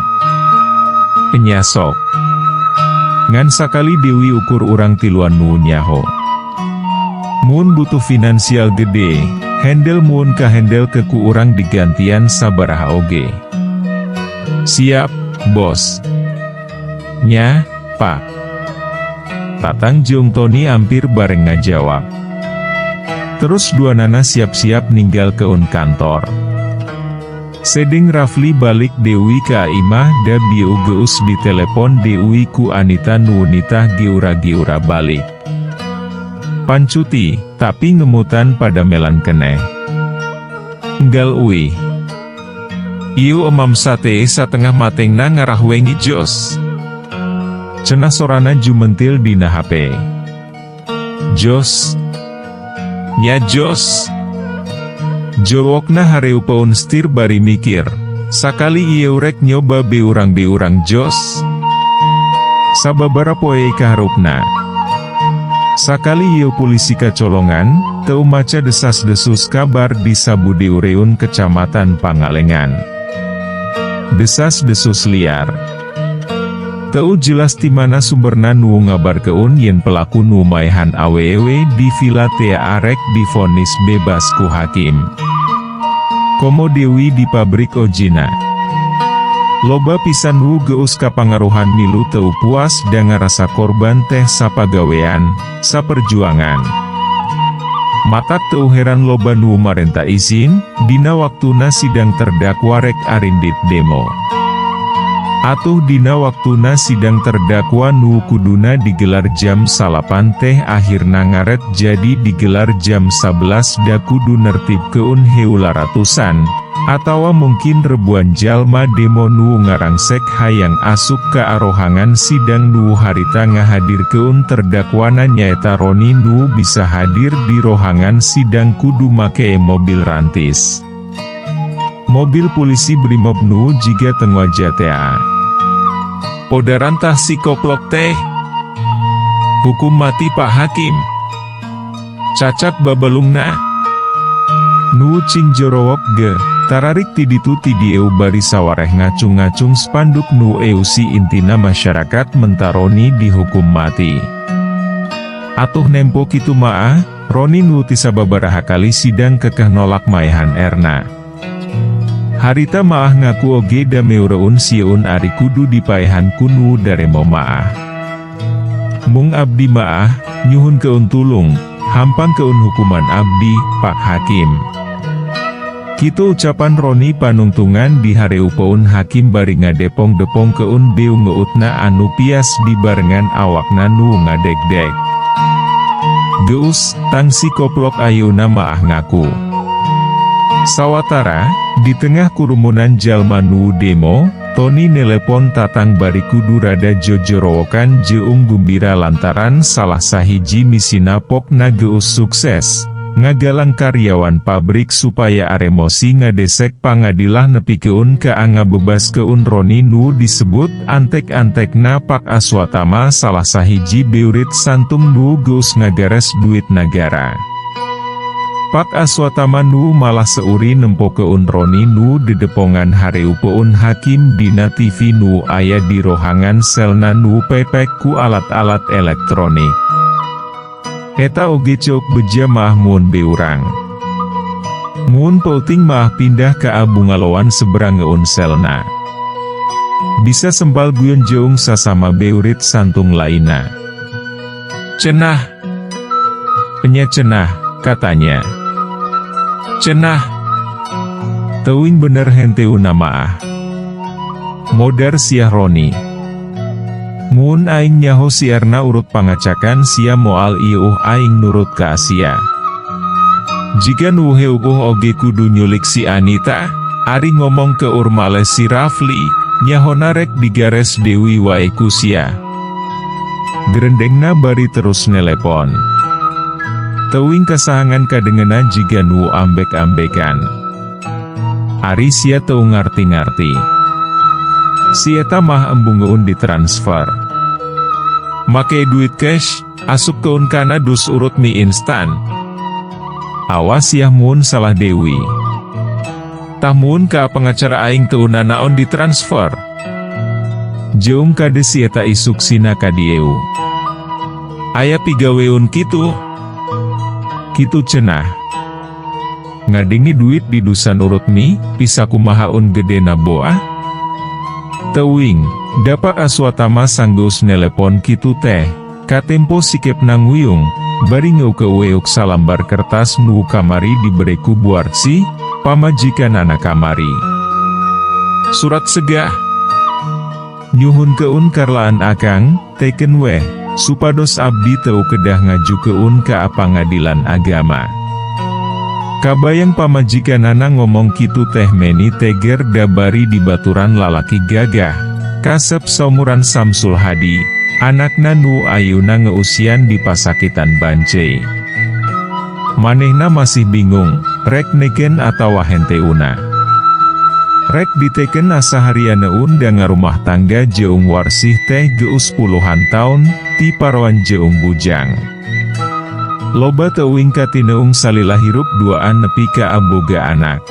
Enya sok. Ngan sakali Dewi ukur urang tiluan nu nyaho. Mun butuh finansial gede, handle mun kahandle ke ku urang digantian sabaraha oge. Siap, bos. Nya, Pak. Tatang jeung Toni ampir bareng ngajawab. Terus duanana siap-siap ninggalkeun kantor. Sedeng Rafli balik Dewi ka imah da bieu geus ditelepon Dewi ku Anita nu nitah geura-geura balik. Pancuti, tapi ngemutan padamelan keneh. Enggal uih. Ieu emam sate satengah matengna ngarah wengi jos. Cenah sorana jumentil dina HP. Jos. Nya jos. Jolwokna hareupeun stir bari mikir, sakali ieu rek nyoba beurang-beurang jos. Sababara poe kaharupna. Sakali ieu polisi kacolongan, teu maca desas-desus kabar di Sabudeureun Kecamatan Pangalengan. Desas-desus liar. Teu jelas ti mana sumberna nu ngabarkeun yen pelaku nu maehan awewe di Villa tea arek divonis bebas ku hakim. Komo Dewi di pabrik ojina. Loba pisan nu geus kapangaruhan milu teu puas da ngarasa korban teh sapagawean, saperjuangan. Matak teu heran loba nu marenta izin, dina waktuna sidang terdakwa rek arindit demo. Atuh dina waktuna sidang terdakwa nu kuduna digelar jam 9 teh akhirna ngaret jadi digelar jam 11 da kudu nertibkeun heula ratusan, atawa mungkin rebuan jalma demo nu ngarangsek hayang asup ka arohangan sidang nu harita ngahadirkeun terdakwana nyaeta Roni nu bisa hadir di rohangan sidang kudu make mobil rantis. Mobil polisi Brimob nu jiga tengwaja tea. Podarantah si koplok teh. Hukum mati Pak Hakim. Cacak babalungna. Nu cing jorowok ge, tararik ti ditu ti dieu bari sawareh ngacung-ngacung spanduk nu eusi intina masyarakat menta Roni dihukum mati. Atuh nempo kitu maah, Roni nu ti sababaraha kali sidang kekeh nolak maehan Erna. Harita maah ngaku oge da meureun sieun ari kudu dipaehan ku nu daremo maah. Mung abdi maah, nyuhunkeun tulung, hampangkeun hukuman abdi, Pak Hakim. Kitu ucapan Roni panungtungan dihareupeun hakim bari ngadepong-depongkeun beungeutna anu pias dibarengan awakna nu ngadegdeg. Geus, tang si koplok ayeuna maah ngaku. Sawatara, di tengah kurumunan jalma nu demo, Toni nelepon Tatang bari kudu rada jojorowokan jeung gumbira lantaran salah sahiji misina pokna geus sukses. Ngagalang karyawan pabrik supaya aremosi ngadesek pangadilah nepikeun ka ngabebaskeun Roni nu disebut antek-antekna Pak Aswatama salah sahiji beurit santung nu geus ngagares duit nagara. Pak Aswatama nu malah seuri nempokeun Roni nu dedepongan hareupeun hakim dina TV nu aya di rohangan selna nu pepek ku alat-alat elektronik. Eta oge ceuk beja maah mun beurang. Mun peuting maah pindah ka bungalowan seberangeun selna. Bisa sempal guyon jeung sasama beurit santung lainna. Cenah. Enya cenah, katanya. Cenah. Teuing bener henteuna maah. Modar siah Roni. Mun aing nyaho si Erna urut pangacakan sia moal ieuh aing nurut ka sia. Jiga nu heueuh oge kudu nyulik si Anita, ari ngomong ke urmale si Rafli, nyahona rek digares Dewi wae ku sia. Gerendengna bari terus nelepon. Teuing kasahangan kadengena jiga nu ambek-ambekan. Ari sia teu ngarti-ngarti. Si eta mah embungeun ditransfer. Make duit cash, asupkeun kana dus urut mie instan. Awas yah mun salah Dewi. Tah mun ka pengacara aing teu nanaon ditransfer. Jeung kade si eta isuk sina ka dieu. Aya pigaweun kitu. Kitu cenah. Ngadenge duit di dusan urut mie, bisa kumahaun gedena boah? Teuing, da Pak Aswatama sanggeus nelepon kitu teh, katempo sikepna nguyung, bari ngeukeuk salambar kertas nu kamari dibere ku Buarsi, pamajikanana kamari. Surat segah. Nyuhunkeun karlaan akang, teken weh, supados abdi teu kedah ngajukeun ka pangadilan agama. Kabayang pamajikanana ngomong kitu teh meni teger da bari dibaturan lalaki gagah, kasep saumuran Samsul Hadi, anakna nu ayeuna ngeusian di pasakitan Banceuy. Manehna masih bingung, rek neken atawa henteuna. Rek diteken asa harianeun da ngarumah tangga jeung Warsih teh geus puluhan taun, ti parawan jeung bujang. Loba teuing katineung salila hirup duaan nepi ka aboga anak.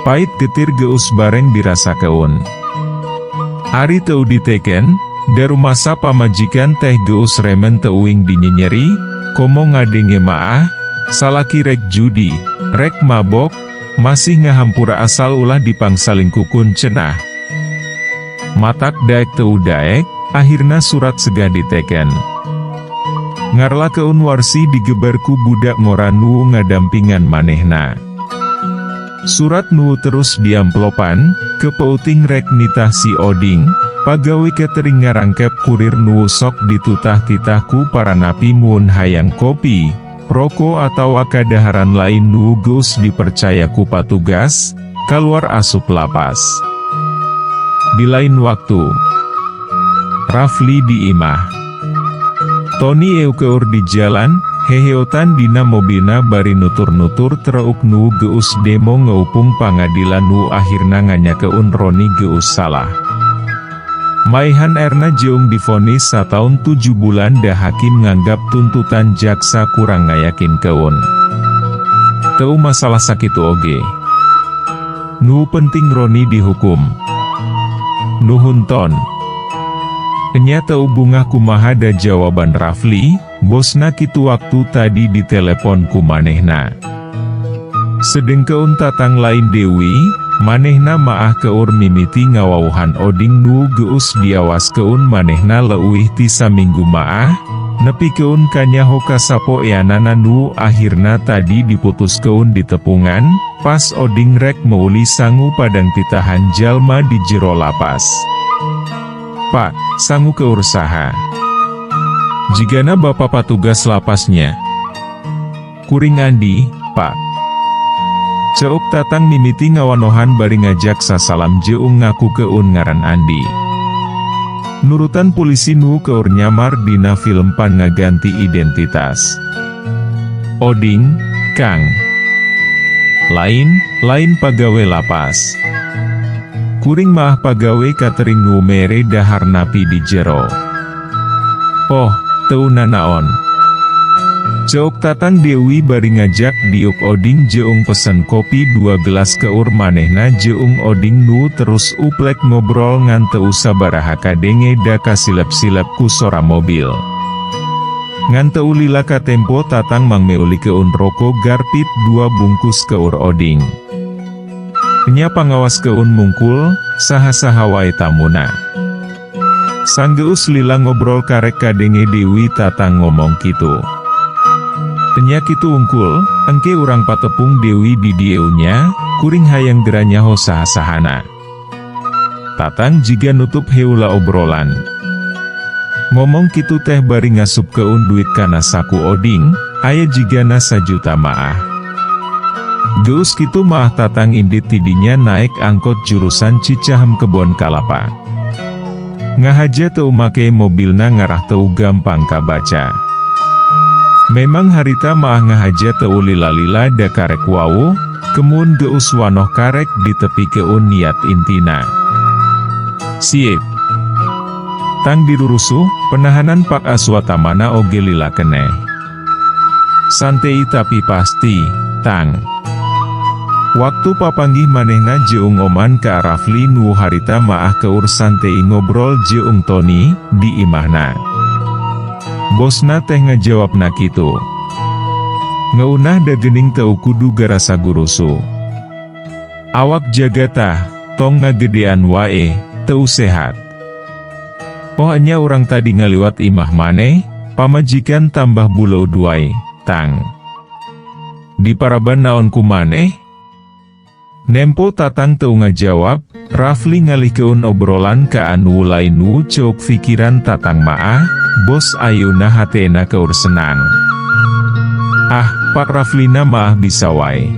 Pait getir geus bareng dirasakeun. Ari teu diteken, da rumasa pamajikan teh geus remen teuing dinyenyeri, komo ngadenge maah, salaki rek judi, rek mabok, masih ngahampura asal ulah dipangsalingkuhkeun cenah. Matak daek teu daek, akhirna surat segah diteken. Ngarlakeun Warsi digeber ku budak ngora nu ngadampingan manehna. Surat nu terus diamplopan, ke peuting rek nitah si Oding, pagawe catering ngarangkep kurir nu sok ditutah-titah ku para napi mun hayang kopi, roko atawa kadaharan lain nu geus dipercaya ku patugas, kaluar asup lapas. Di lain waktu, Rafli di imah. Tony eukeur di jalan, heheotan dina mobilna bari nutur-nutur treuk nu geus demo ngeupung pangadilan nu akhirna nganyakeun Roni geus salah. Maehan Erna jeung divonis sataun 7 bulan da hakim nganggap tuntutan jaksa kurang ngayakinkeun. Teu masalah sakitu oge. Nu penting Roni dihukum. Nuhun, Ton. Enya teu bungah kumaha da jawaban Rafli, bosna kitu waktu tadi ditelepon ku manehna. Sedengkeun Tatang lain Dewi, manehna maah keur mimiti ngawauhan Oding nu geus diawaskeun manehna leuwih ti saminggu maah, nepikeun kanyaho kasapoeanana nu akhirna tadi diputuskeun ditepungan, pas Oding rek meuli sangu padang titahan jalma di jero lapas. Pak, sangu keur saha? Jigana bapak patugas lapasnya. Kuring Andi, Pak. Ceuk Tatang mimiti ngawanohan bari ngajak sasalam jeung ngakukeun ngaran Andi. Nurutan polisi nu keur nyamar dina film pan ngaganti identitas. Oding, Kang. Lain, lain pagawe lapas. Kuring maah pagawe catering nu mere dahar napi di jero. Oh, teu nanaon. Ceuk Tatang Dewi bari ngajak diuk Oding jeung pesen kopi dua gelas keur manehna jeung Oding nu terus uplek ngobrol ngan teu sabaraha kadenge da kasilep-silep ku sora mobil. Ngan teu lila katempo Tatang mangmeulikeun roko garpit dua bungkus keur Oding. Nya pangawas keun mungkul, saha-saha wae tamuna. Sanggeus lila ngobrol karek kadenge Dewi Tatang ngomong kitu. Nya kitu ungkul, engke urang patepung Dewi di dieu nya, kuring hayang gera nyaho saha-sahana. Tatang jiga nutup heula obrolan. Ngomong kitu teh bari ngasupkeun duit kana saku Oding, aya jigana 1 juta maah. Geus kitu maah Tatang indit tidinya naek angkot jurusan Cicahem Kebon Kalapa. Ngahaja teu make mobilna ngarah teu gampang kabaca. Memang harita maah ngahaja teu lila-lila da karek wawuh, kemun geus wanoh karek ditepikeun niat intina. Siip. Tang dirurusuh, penahanan Pak Aswatamana oge lila keneh. Santei tapi pasti, Tang. Waktu papanggih manehna jeung Oman ka Rafli nu harita maah keur santei ngobrol jeung Tony, di imahna. Bosna teh ngajawabna kitu. Ngeunah da gening teu kudu garasa gurusu. Awak jaga tah, tong ngagedean wae, teu sehat. Oh nya, urang tadi ngaliwat imah maneh, pamajikan tambah buleud wae, Tang. Di paraban naon ku maneh? Nempo Tatang teu ngajawab, Rafli ngalihkeun obrolan ka anu lain nu ceuk pikiran Tatang maah, bos ayeuna hatena keur senang. Ah, Pak Raflina maah bisa wae.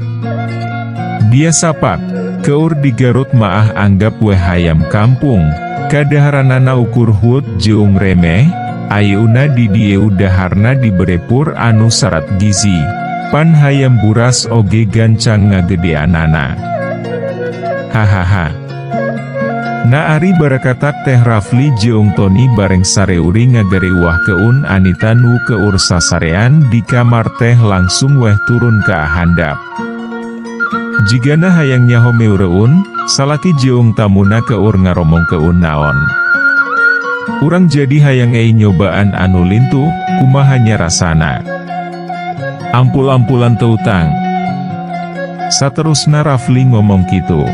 Biasa, Pak, keur di Garut maah anggap weh hayam kampung, kadaharanana ukur hut jeung remeh, ayeuna di dieu daharna dibere pur anu sarat gizi, pan hayam buras oge gancang ngagedeanana. Hahaha. Na ari barakatak teh Rafli jeung Tony bareng sareuri ngagariwahkeun Anita nu keur sasarean di kamar teh langsung weh turun ka handap. Jigana hayang nyaho meureun, salaki jeung tamuna keur ngaromongkeun naon. Urang jadi hayang ei nyobaan anu lintuh, kumaha nya rasana. Ampul-ampulan teu, Tang. Saterusna Rafli ngomong kitu.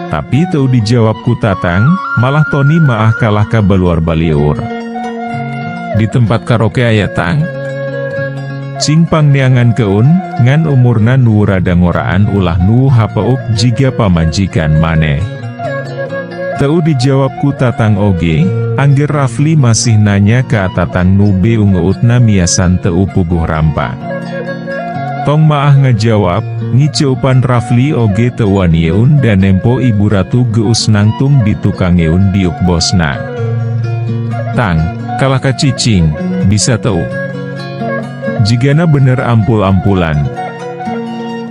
Tapi teu dijawab ku Tatang, malah Tony maah kalah ka baluar balieur. Di tempat karaoke aya, Tang. Cing pangneangankeun, ngan umurna nu rada ngoraan, ulah nu hapeuk jiga pamajikan maneh. Teu dijawab ku Tatang oge, angger Rafli masih nanya ka Tatang nu beungeutna miasan teu puguh rampa. Tong maah ngajawab, ngiceupan Rafli oge teu wanieun dan nempo Ibu Ratu geus nangtung ditukangeun diuk bosna. Tang, kalah ka cicing, bisa teu. Jigana bener ampul-ampulan.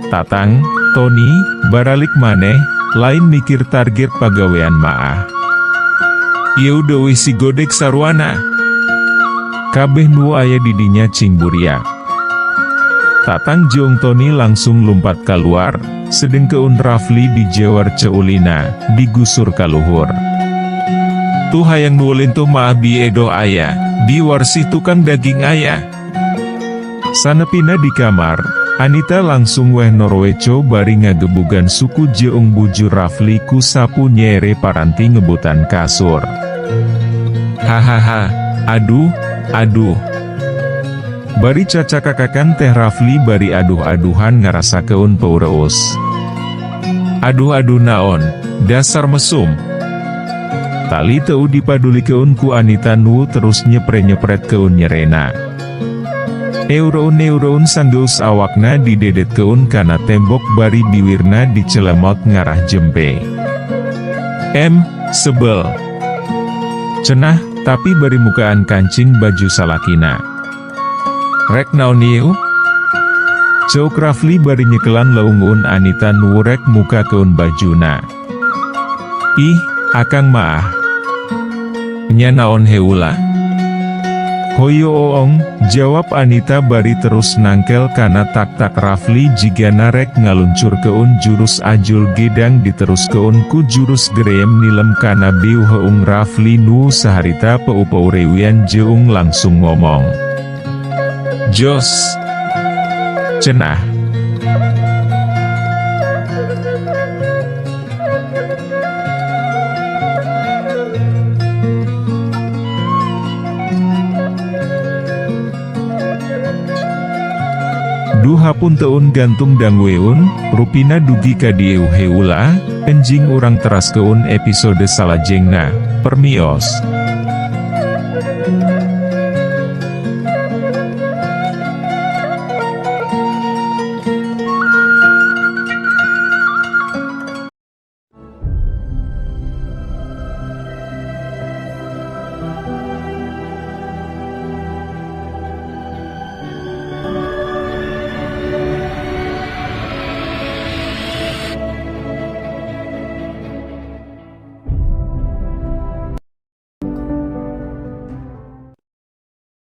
Tatang, Tony, baralik maneh, lain mikir target pagawean maah. Ieu deuih si godek saruana. Kabeh nu aya di dinya cing buriak. Tatang jeung Tony langsung lumpat keluar, sedengkeun Rafli dijewer ceulina, digusur kaluhur. Tuh hayang nu lintuh maah bi edoh aya, di warsih tukang daging aya. Sanepina di kamar, Anita langsung weh norweco bari ngagebugan suku jeung bujur Rafli ku sapu nyere paranti ngebutan kasur. Hahaha, aduh, aduh. Bari cacakakakan teh Rafli bari aduh-aduhan ngarasakeun peureus. Aduh-aduh naon, dasar mesum. Tali teu dipadulikeun ku Anita nu terus nyepre-nyepretkeun nyerena. Eureun-eureun sanggeus awakna didedetkeun kana tembok bari biwirna dicelemot ngarah jempe. Em, sebel. Cenah, tapi bari mukaan kancing baju salakina. Rek naon ieu? Ceuk Rafli bari nyekelan leungeun Anita nu rek mukakeun bajuna. Ih, akang maah. Nya naon heula? Hoyo oong, jawab Anita bari terus nangkel kana tak-tak Rafli jigana rek ngaluncurkeun jurus ajul gedang diteruskeun ku jurus gerem nilem kana beuheung Rafli nu saharita peu-peurewian jeung langsung ngomong. Jos. Cenah. Duh hapunteun gantung dangweun, rupina dugi ka dieu heula, enjing urang teraskeun episode salajengna, permios.